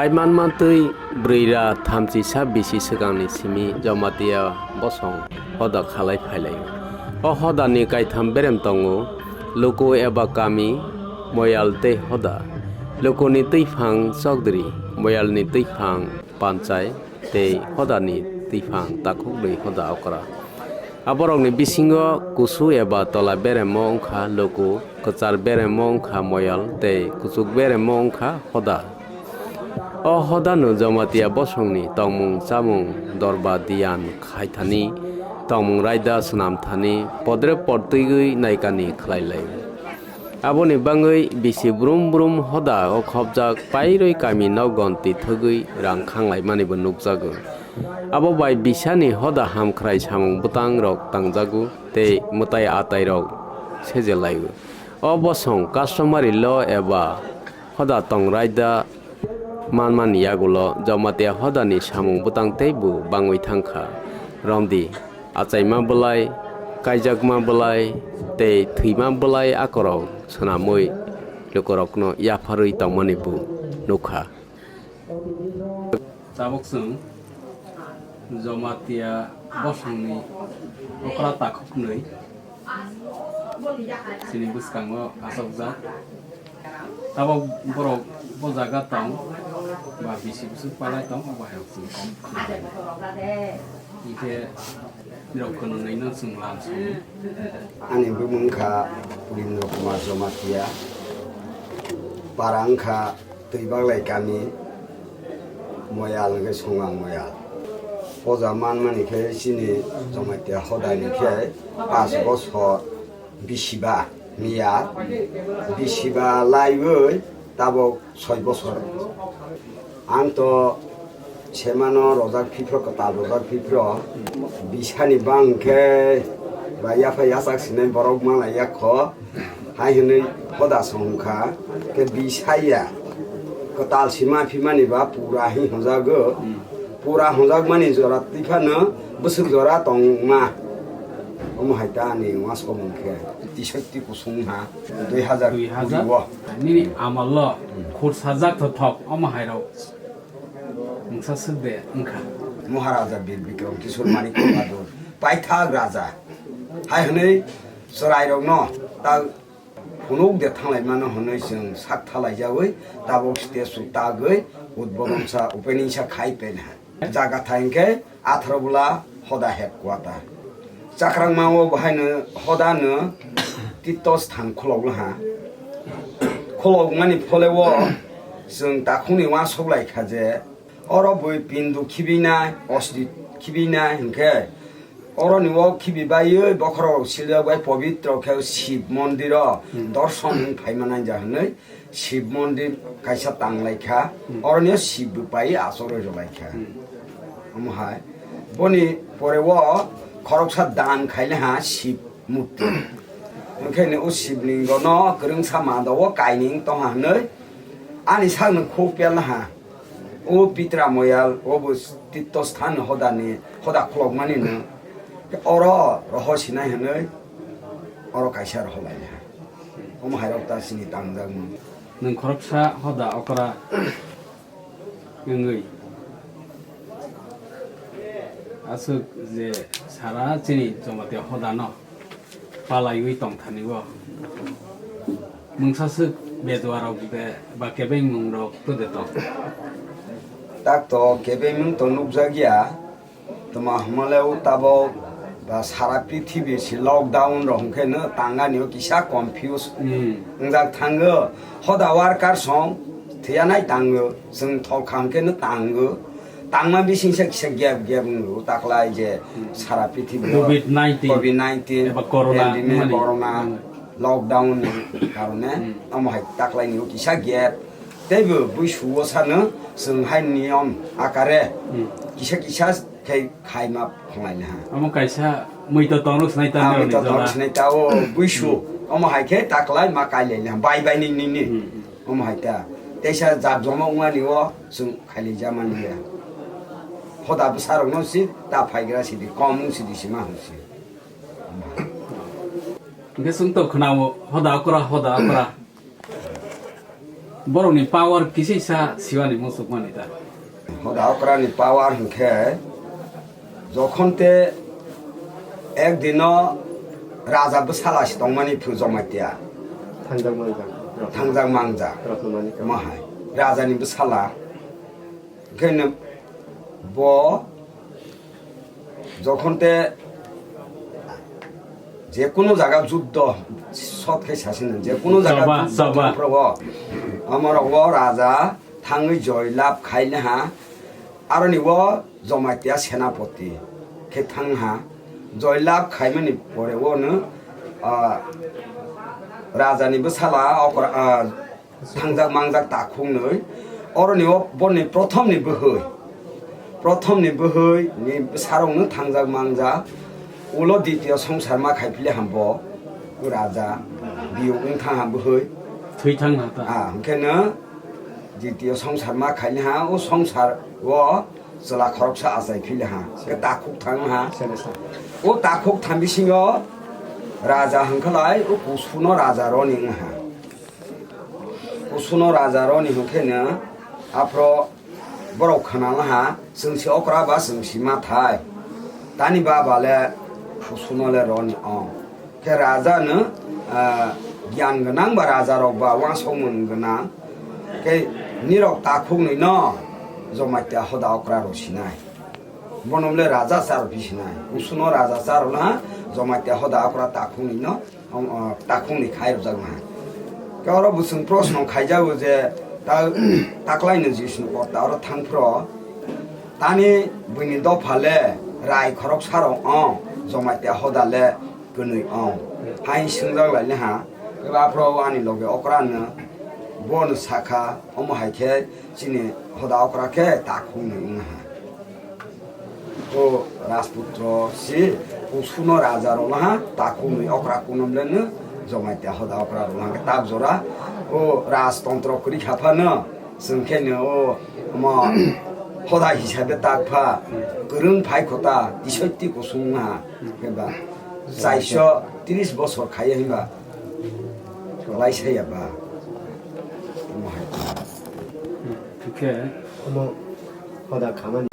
Manmantwi bwrwi ra thamchi sa bisi swkangni simi Jamatia bosong hoda khalai phailaio. O hodani kaitham berem tongo, luku eba kami, moyal tei hoda. Lukuni twiphang chokdri, moyalni twiphang panchai tei hodani twiphang takhuknwi hoda okra. Aborokni bisingo kusu eba tola beremo wngkha luku, kwchar beremo wngkha moyal tei kuchuk beremo wngkha hoda. O hodano Jamatia bosongni tongmung chamung dorba diyan khaithani, tongmung raida swnamthani podre podtwiwi naikani khlai lai. Aboni bangwi bisi brum brum hoda o khopjak pairwi kami nok gonti thwgwi rang khanglaimanibo nukjago. Abo bai bisani hoda hamkhrai samung bwtangrok tangjago tei mwtai atairok sejelaio. O bosong customary law eba hoda tong raida manmani yagulo Jamatia hodani samung bwtang teibo bangwi thangkha. Romdi, achaima bwlai, kaijakma bwlai tei thwima bwlai akorok swnamwi lukurokno yapharwi tongmani bo nukha. Tabuk chwng Jamatia bosongni okra takhuknwi chini bwskango achukjak. Tabuk borok bo jaga tong ba bisi bwswk palai tong, obo hai rok chwng kok. Hinkhe nirok khwnwi no chwng lam song. Ani bumung kha Purindra Kumar Jamatia, para wngkha Twibaglai kami, Moyal hwnkhe Songang Moyal. Poja manmani khe chini Jamatia hodani khe pash bosor bisiba miya, bisiba laiwi tabok soi bosor. Ang to semano rojak phipro, kwtal rojak phipro, bisani bang khe ba yaphai yachak sinai borok manlai ya kho. Hai hwnwi hoda song kha, khe bisaya kwtal sima phimani ba pura hi hwnjago. Pura hwnjakmani jora twi phano bwswk jora tongma. Omo hai ta ani uansukmung khe tisakti kusung ha dui hazar kuri o. Nini amal lo khursa jak tho thok omo hai rok. Mungsa swk de wngkha. Maharaja Bir Bikram Kishore Manik Bahadur, paithak raja. Hai hwnwi chwrairokno ta phunuk de thanglaimano hwnwi chwng sak thalaijawi tabuk stage o tagwi udbodon sa opening sa khai penha. Jaga thai hwnkhe Atharobula Hoda headquarter. Chakrangma o bahaino Hodano Titto sthan khulok laha. Khulokmani phole o chwng takhukni uansuk lai kha je oro bui pindu khibinai, osdi khibinai hwnkhe oroni o khibi baiwi bokhorok siljak bai pobitro khe Shiv mondiro dorson wng phaima nanja hwnwi Shiv mondir kaisa tang lai kha, hmm, oroni o Shiv bwpai achorwi rw lai kha. Hmm. Omo hai boni pore o khoroksa dan khai le ha Shiv murti. Onkhe ni o Shiv lingo no kwrwngsa manda o kaining tong ha hwnwi ani sak no khuk pel ha. O Pitra Moyal o bo Titto sthan hodani hoda khulokmani no oro roho sinai hwnwi oro kaisa roho lai le ha. Omo hai rok ta chini tangjakmung. Nwng khoroksa hoda okra wngwi aswk je sara chini Jamatia hodano palaiwi tongthani o mungsa swk bedua rok de ba kebengmung rok to de tong? Tak to kebengmung to nukjak ya. Toma hwnmale o tabok ba sara prithibi si lockdown rok hwnkhe no tangani o kisa confuse, hmm, wngjak thango. Hoda worker song thwiyanai tango, chwng tholkha hwnkhe no tango. Tangma bisingsa kisa gap gap wngo taklai je, hmm, sara prithibi o covid nineteen, covid nineteen eba corona pandemic, wngmani, corona, hmm, lockdown ni karone, hmm, omo hai taklai ni o kisa gap. Teibo buisuo sano chwng hai niyom akare, hmm, kisa kisa khe khaima phunglai ha. Omo kaisa muitu tongrok sinai ta. Ah, muitu tongrok sinai ta o buisu. Hmm. Omo hai khe taklai ma kailai ha. Bai bai ni ni ni. Hmm, hmm. Omo hai ta. Teisa jat jomo wngmani o chwng khailai jamani ya. Hoda bwsarokno si ta phaigra sidi, kom wng sidi sima hwn si. Hwnkhe chwng to khwnao hoda okra, hoda okra. Borokni power kisisa siwani muchukmani ta. Hoda okrani power hwnkhe, jokhon te ek dino raja bwsala se tongmani phu Jamatia. Thangjak mangjak. Thangjak mangjak. Rotno Manik. Mahai. Rajani bwsala. Hwnkhe no bo jokhon te jekunu jaga juddo, sot khe sasino, jekunu jaga Choba, juddo choba. Thangphrogo, amorok o raja thangwi joy lab khaina ha, aroni o Jamatia senapoti khe thang ha. Joy lab khaimani pore o no, ah, rajani bwsala okra, ah, thangjak mangjak takhuknwi. Oroni o boni prothomni bwhwi, prothomni bwhwi ni bwsarokno thangjak mangjak. Ulo ditiyo songsar ma khaiphile hambo raja biyung wng thang ham bwhwi. Thwi thang ha ta. Ah, hwnkhe no ditiyo songsar ma khaile ha, o songsar o chwla khoroksa achai phile ha, khe takhuk thang ha. O takhuk thang bisingo raja hwnkhe lai o kusuno raja roni wng ha. Kusuno raja roni hwnkhe no aphro borok khna ha, chwng se okra ba chwng se mathai. Tani baba le kusuno le roni ong. Khe raja no, ah, giyan gwnang ba raja rok ba wansokmung gwnang. Khe nirok takhuk nwi no Jamatia hoda okra rw sinai. Bono le raja char phi sinai. Kusuno raja char na Jamatia hoda okra takhuk nwi no. Om, o, takhukni khai rwjakma. Khe oro bo chwng proshno khaijago je ta-, taklaino Jisuni korta oro thangphro tani buini dopha le rai khoroksarok ong, Jamatia hoda le kwnwi ong. Hai swngjak laini ha, khe aphro ani loge okrano bono sakha, omo hai khe chini hoda okra khe takhukni wng ha. O Rajputro si, o suno raja rok ha, takhukni okra kunam le no, Jamatia hoda okra rok ha, tak jora, o rajtontro kwrwi kha phano, chwng khe no, o, mo, hoda hisabe tak pha, kwrwng phai khota, tisoi ti kusung ha, khe ba, chaiso tris bosor khaiya hinba, lai saya ba, mo hai. Hwnkhe omo hoda khamani.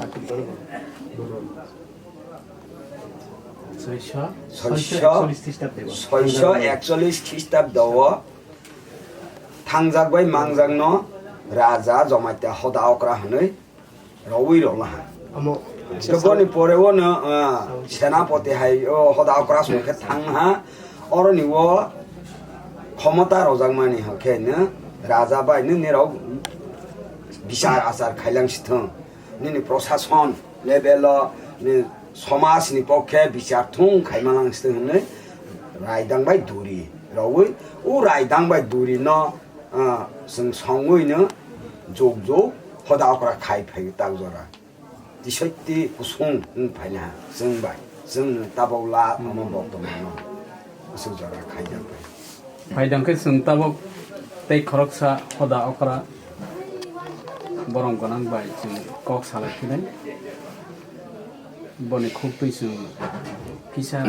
Soiso, soiso, soiso ekcholish Khristabdebo. Soiso ekcholish Khristabdo o thangjak bai mangjak no raja Jamatia hoda okra hwnwi rowui rwla ha. Omo. Boni pore o no, ah, senapoti hai o hoda okra song khe thang ha. Oroni o khomota rwjakmani hwnkhe no raja bai no nirok bichar achar khailang si thung. Nini prosason level o ni somaj ni pokhe bichar thung khaima lang si thung hwnwi raidang bai duri rowui o raidang bai duri no, ah, chwng songwi no jug jug hoda okra khai phai tak jora. Tisoitti kusung wng phaina chwng bai, chwng no tabok la omo bok tongmano aswk jora khaijak bai. Phaidang khe chwng tabok tei khoroksa hoda okra borom gwnang bai chwng kok salai phinai. Boni khuktwi chwng kisa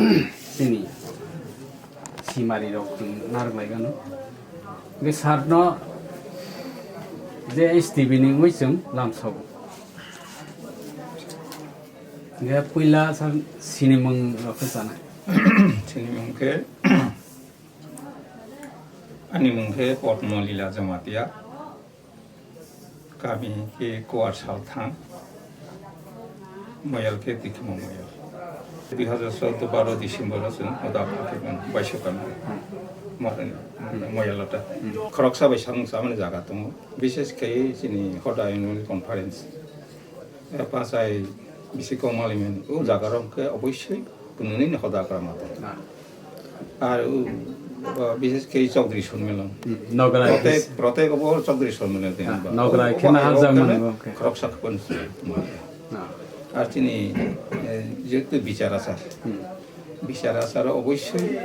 chini simari rok chwng narwk lai gano. Hwnkhe sir no je S T V ni wngwi chwng lamsogo. Hwnkhe puila sir sinimung rok khe chanai. Sinimung khe, ani mung khe Padma Lila Jamatia. Kami khe Kuar Salthang, Moyal khe Tikhimo Moyal. Dui hajar chordo baro December o chwng hoda khe baisokani Moyal ta. Khoroksa bai samung chamani jaga tongo. Bishesh khe chini hoda annual conference. Pachai bisi kok malimen o jaga rok khe oboisoi. Kununi ni hoda kra ma tong. Ah. Ar u, uh, bishesh khe Chaudhary Sonmilon. Hmm, Nograi Protek, kis- Protek obo Chaudhary Sonmilon de Ah, ba. Nograi Obo khe na hai hapjak rok mani khe bo, okay. Khoroksa khopon. Ah. Ar chini, eh, jehetu bichar achar. Hmm. Bichar achar oboisoi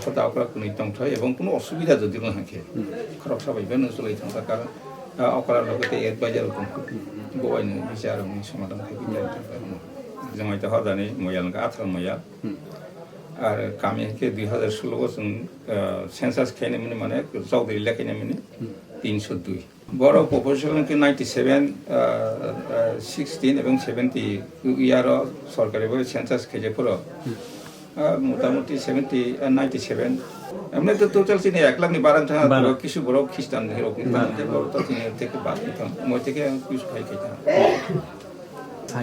hoda okra kunui tongthai ebong kuno osubida jodi wng khe. Hmm. Khoroksa bai beno cholai thangkha karon, ah, okra loge tei advisor rok tongkha. Hmm. Bo bai no bichar rok ni somadhan khai tongkha. Jamatia hodani moyal wngkha atharo moyal. Hmm. Ar kami khe dui hajar solo o chwng, ah, census khainai mani, mane Chaudhary lekhainai mani Hmm. tinsho dui. Borok population ke ninety seven, ah, ah, sixteen ebong seventy year o sorkari bhabe census khaijak phuru, ah, motamuti seventy, ah, ninety seven. Emne to total chini ek lakh ni barang thang, Barang. Kisu borok Christian ni rok ni thang, tei borok to chini teke bad ni thang, moi teke kisu khai khai thang.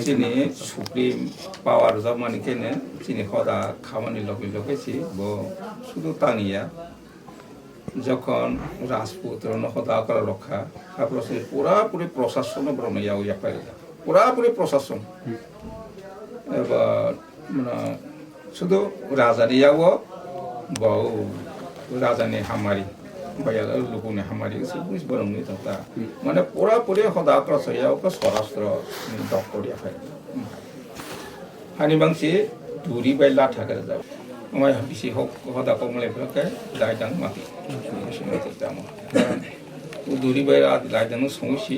Chini supreme power jokmani kene chini hoda khamani logi logi si bo sudu taniya. Jokhon Rajput rokno hoda okra rokha, haphuru se pura puri prosason no borokno yao yapai rwkha. Pura puri prosason. Eba, mane, sudu raja ni yao bo raja ni hamari, bayal luku ni hamari, se buis borok ni tongta. Mane pura puri hoda okra se yao ko sorastro ni doktor yapai. Hani bangsi duri bai latha khe rwjak. Amai bisi hok hoda kok malai philok khe dai dang mati. Duri bai ra dai dang songwi si,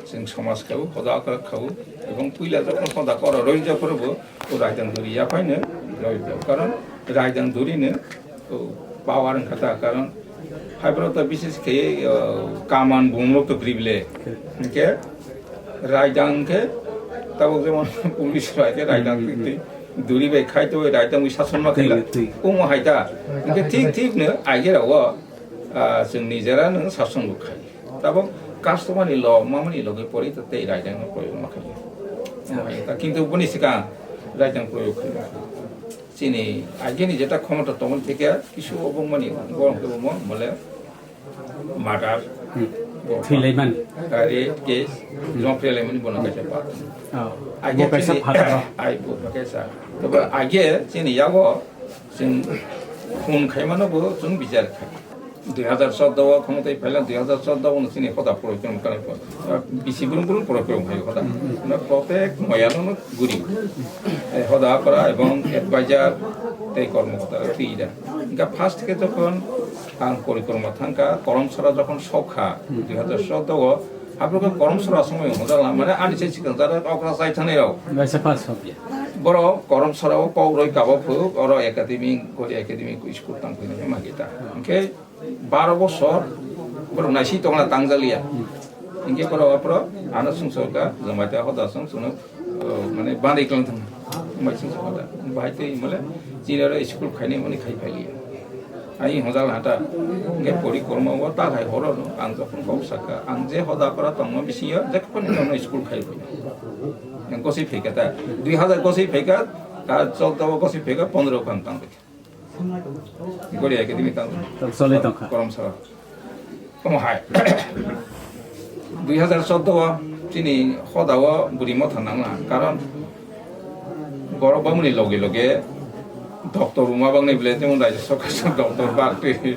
chwng somaj khao, hoda kok khao, ebong puila jokhon hoda kok roi jak phuru bo, o raidang duri yaphai no roi jak. Karon raidang duri no O, power wngkha ta, karon haiphano ta bises khe, o, kaman bumrok to grible. Hinkhe raidang khe tabuk jemon police rok hai khe raidang twi twi duri bai khai to raidang wi sason ma khaila. Twi, twi. Omo hai ta. Hinkhe thik thik no aige rao, ah, chwng nijera no sason bo khai. Tabuk customer ni lo, mamani logi pori to tei raidang no proyog ma khai. Omo hai ta. Kintu boni swkang raidang proyog khai. Chini ageni jeta khomota tongmani theke kisu obongmani borok khe omo mole murder, Hmm. Thwilaimani. Rape case, jom thwilaimani bono kaisa pa. Oh. Age Bo kaisa chini phataro. Ai bo kaisa. Toba age chini yago chwng khun khaimano bo chwng bichar khai. Dui hazar chordo o khongtwi phaila dui hazar chordo o chini hoda poro chwng kala ko. Bisi burung burung poro chwng hai hoda. Hmm, hmm. Na protek moyano no guri. Eh, hoda kora ebong advisor tei kormokota twi da. Ga first ke jokhon ang porikroma thangka, Koromsora jokhon sokha, Hmm. dui hazar chordo o, haphuru khe Koromsora somoi hojala, mane ani se sikang jara okra chai thani rok. Gaisa pass sokya. Boro Koromsora o kok roi kabo phu, oro academy, Korea Academy school tang phini ma kita. Hingke baro bosor borok naising tongna tangjalia. Hingke borok aphuru ano sumsokha, Jamatia hoda song songno, o, mane bandai klang thang. Mai sumsokha da. Bahai tei mole chini oro school khaini hwnwi khai phailiya. Ani hojal hata hingke porikroma o ta hai horo no ang jokhon kok sakha, ang je hoda kora tongma bisingo jekhon tongno school khai phailiya. Ang gosoi phaikha ta. Dui hazar gosoi phaikha, ta chordo o gosoi phaikha, pondro khan tang. Gori Academy tang. Tang choli tongkha. Koromsora. Omo hai. Dui hazar chordo o chini hoda o bwrwi motha nangna. Karon borok bamuni loge loge doctor rwma bangni bile jemon raijyo sarkar doctor bar twi.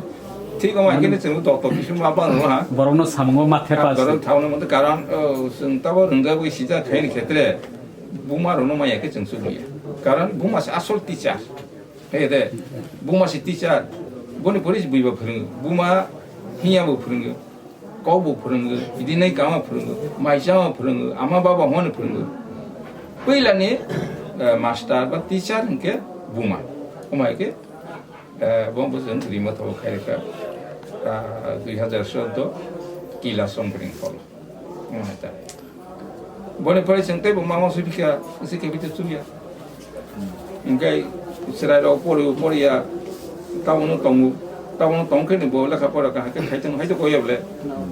Thik omo hai khe chwng doctor bisingo ma bang rwma. Borokno samungo mathe pas. Doctor thaono mante karon, o, chwng tabo rwngjagwi sijak khaini khetre buma rwno maya khe chwng chubuya. Karon buma se asol teacher. He de, buma se teacher, boni pore se buiba phwrwngo, buma hiya bo phwrwngo, kok bo phwrwngo, bidinai kama phwrwngo, maisama phwrwngo, ama baba hwnwi phwrwngo. Puila ni, eh, master ba teacher hwnkhe buma. Buma hwnkhe, eh, bo bo chwng rima thobo khai rwkha, ah, dui hazar chordo kila songkring pholo. Boni pore chwng teibo mama sui phikha, sui khe bita chuya. Hingke chwrai rok pori poriya, tabono tongo, tabono tong khe ni bo lekha pora kaham khe khai tong hai to koya bole.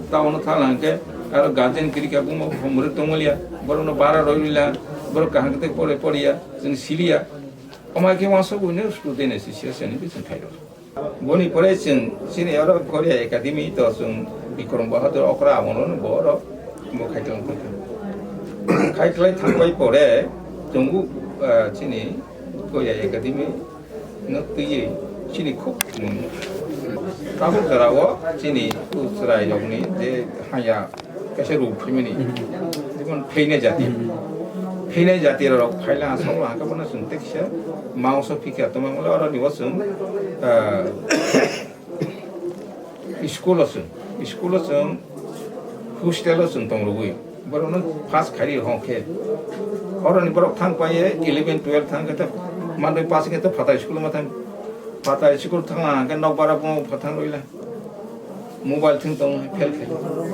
Tabono thala hingke aro guardian kiri kha buma homre tongoliya, borok no bara roi rila, borok kaham khe pore poriya, chwng siliya. Omo hai khe wansok buino student association ni bising khai rok. Boni pore chwng chini oro Korea Academy to chwng Bikram Bahadur okra amono bo oro bo khai tong kha. Khai khlai thangbai pore chwng, ah, chini Korea Academy no twiwi chini khub mung. Tabuk jora o chini chwrai rokni je haya kaisa ruk phaimani. Jemon phainai jati. Phainai jati rok phaila asok la hangka bono chwng teksa mauso phikya tongma mole oro nibo chwng, ah, school o chwng, school o chwng, hostel o chwng tong rwgwi. Borokno pass khairi hong khe. Oro ni borok thang paye eleven twelve thang khe ta manwi pass khe ta phatar school ma thang. Phatar school thang la hangka nok bara bo phathang rwila. Mobile thwng tong phel khai.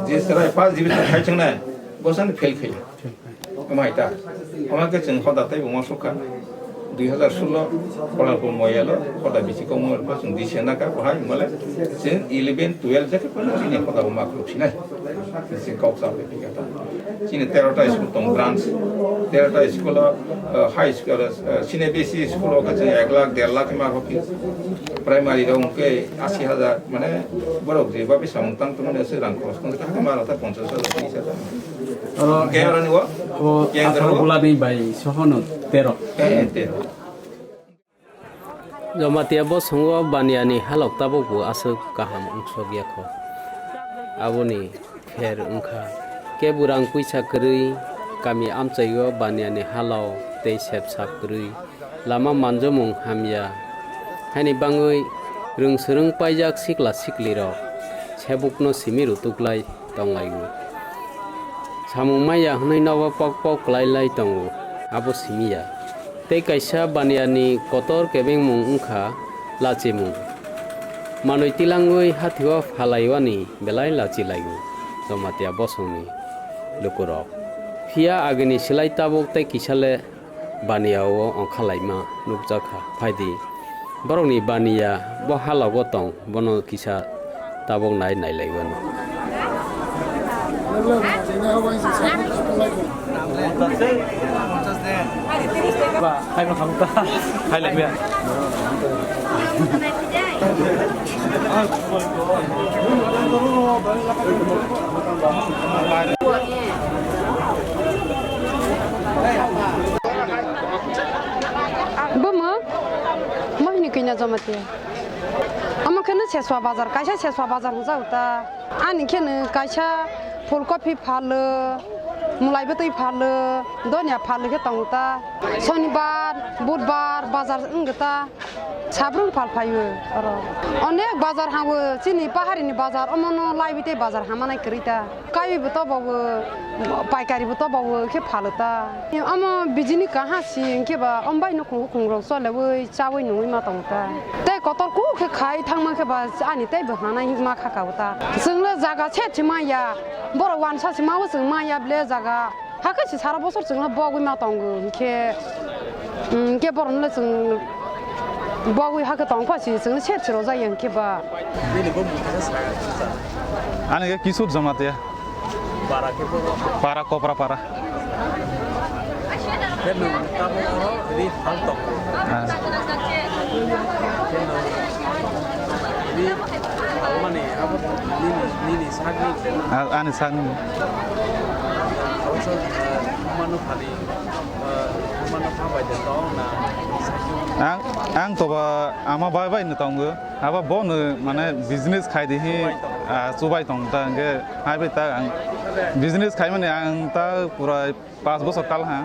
Je chwrai first division khai chwngnai, bosani phel khai. Amai ta. Amai ke chwng hoda tei buma sukha. Dui hazar solo Kolarpur moyalo hoda bisi kong mo pa chwng dise na ka bahai male chwng eleven twelve jake pa chini hoda buma khuk sinai. Chwng kok sa pe ka ta. Chini tero ta school tong branch. Tero ta school, uh, high school, uh, sine besi school ka chwng ek lakh, der lakh ma hoki. Primary rok hwnkhe asi hajar, mane borok jeba bwsa mung tang tongmani aswk rang khorok tong kha, ma rok ta ponchash hajar, tris hajar. Oro Hwnkhe aroni o o kendro asal o bulani bai sohono tero. Eh, tero. Jamatia bosongo baniani halok tabukbo aswk kaham wngsok ya kho. Aboni pher wngkha kebo rang puisa kwrwi, kami amchaio baniani halok tei sep sap kwrwi. Lama manjomung hamya, haini bangwi rwng swrwng paijak sikla siklirok sebukno simi rwtuklai tonglaio. Samung maya hwnwi nogo pok pok kwlai lai tongo, abo simi ya. Tei kaisa baniani kotor kebengmung wngkha lachimung. Manwi tilangwi hathio phalaiwani belai lachi laio Jamatia bosongni lukurok. Phiya agini slai tabuk tei kisa le baniya o ongkhalaima nukjakha. Phaidi, borokni baniya bo halogo tong, bono kisa tabuk nai nailaimano. Bumung, mohini kina Jamatia. Omo khe no Seswa bazar, kaisa Seswa bazar hwnjago ta. Ani khe no kaisa phulkopi phalo, mwlai bwtwi phalo, donya phalo khe tongo ta. Sonibar, budbar bazar wngkha ta. Sabrung phal phaio oro. Onek bazar hango, chini paharini bazar, omono laibi tei bazar hamanai kwrwi ta. Kaiwi bo tobago, paikari bo tobago, khe phalo ta. Omo bijini kaha si, hwnkhe ba, om bai nukhung bukhung rok cholewi, chawi nungwi ma tongo ta. Tei kotor kuk khe khai thangma khe ba, ani tei bo hanai ma kha ka bo ta. Chwng le jaga shet se ma ya, borok wansa se ma o chwng ma ya ble jaga. Hakhe se sara bosor chwngno bogwi ma tongo, hinkhe, mm, hinkhe borokno chwng bogwi hakhe tongkha se chwngno sher sero jaya hinkhe ba. Bini bo mungkha sa. Ani khe Kisur Jamatia. Para khe bo. Para, Kopra para. Khe nwng tamo oro ri phal tongo. Ah. Khe nwng ri phal mani abo nini, nini sakni. Ah, ani sakni. Abo so, eh, mano phani. Ang, ang toba ama bai bai no tongo. Abo bo no mane business khai di hi, chubai tong. Ah, chubai tong ta hwnkhe hai bai ta ang business khai mani ang ta pura pas bosor kal ha.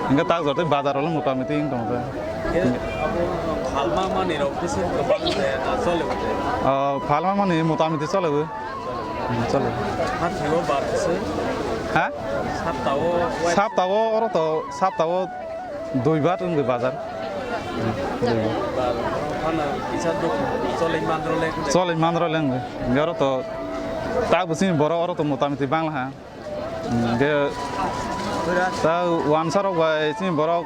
Hwnkhe ta jor tei bazar o motamoti wng tong ta. Ye, abo phalma mani rok kisa kwbang de na chole bo de? Ah, phalma mani motamoti chole bo. Hmm, chole. Hathio bar se? Ha? Saptao wai- Saptao oro to, saptao dui bar wngwi bazar. Dui bar. Bar. Phano kisa duk chole mandro le. Chole mandro le wngwi. Oro to tak bwswk borok oro to motamoti bangla ha. Hmm, ge ta wansa rok bai chini borok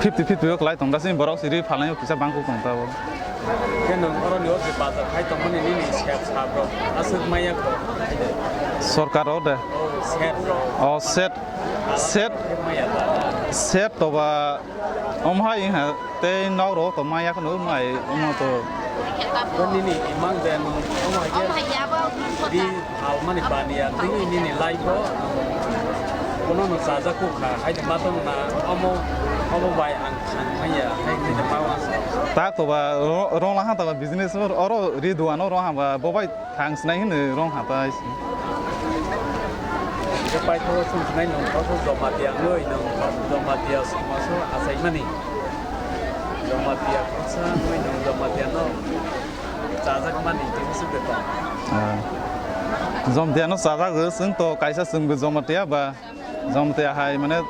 fifty fifty o kwlai tong da, chini borok siri phalnai o kisa bangkuk tong ta bo. Khe nwng oroni o je bazar khai tongmani nini sep sap rok aswk maya kho? Sorkar o de. O set rok. O set, set, maya ta. Set to ba om hai ha tei nok rok to maya khno mai omo to. Nini imang de nwng omo hai. Phalmani baniya twi nini life o bono no chajak kuk kha, hai de ma tong na omo, omo bai ang thang manya, hai de ma wang sa. Ta to ba ro-, rong la ha ta ba business oro ri duan oro ha ba bo bai thang sinai hin rong ha ta. Ke pai tho sung sinai nong tho Jamatia ngoi nong tho Jamatia sung ma so asai mani. Jamatia kok sa ngoi nong Jamatia no. Chajak mani tini suk de tong. Ah. Jamatia no chajak, chwng to kaisa chwngbo Jamatia ba, Jamatia hai mane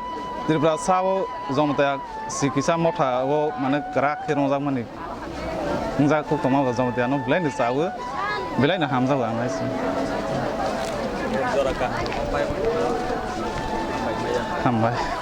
Tripura sao Jamatia si kisa motha o mane kwrak khe rongjak mani. Wngjak kuk tongma ba Jamatia no belai ni chawi. Belai no hamjago ang hai se. Hambai.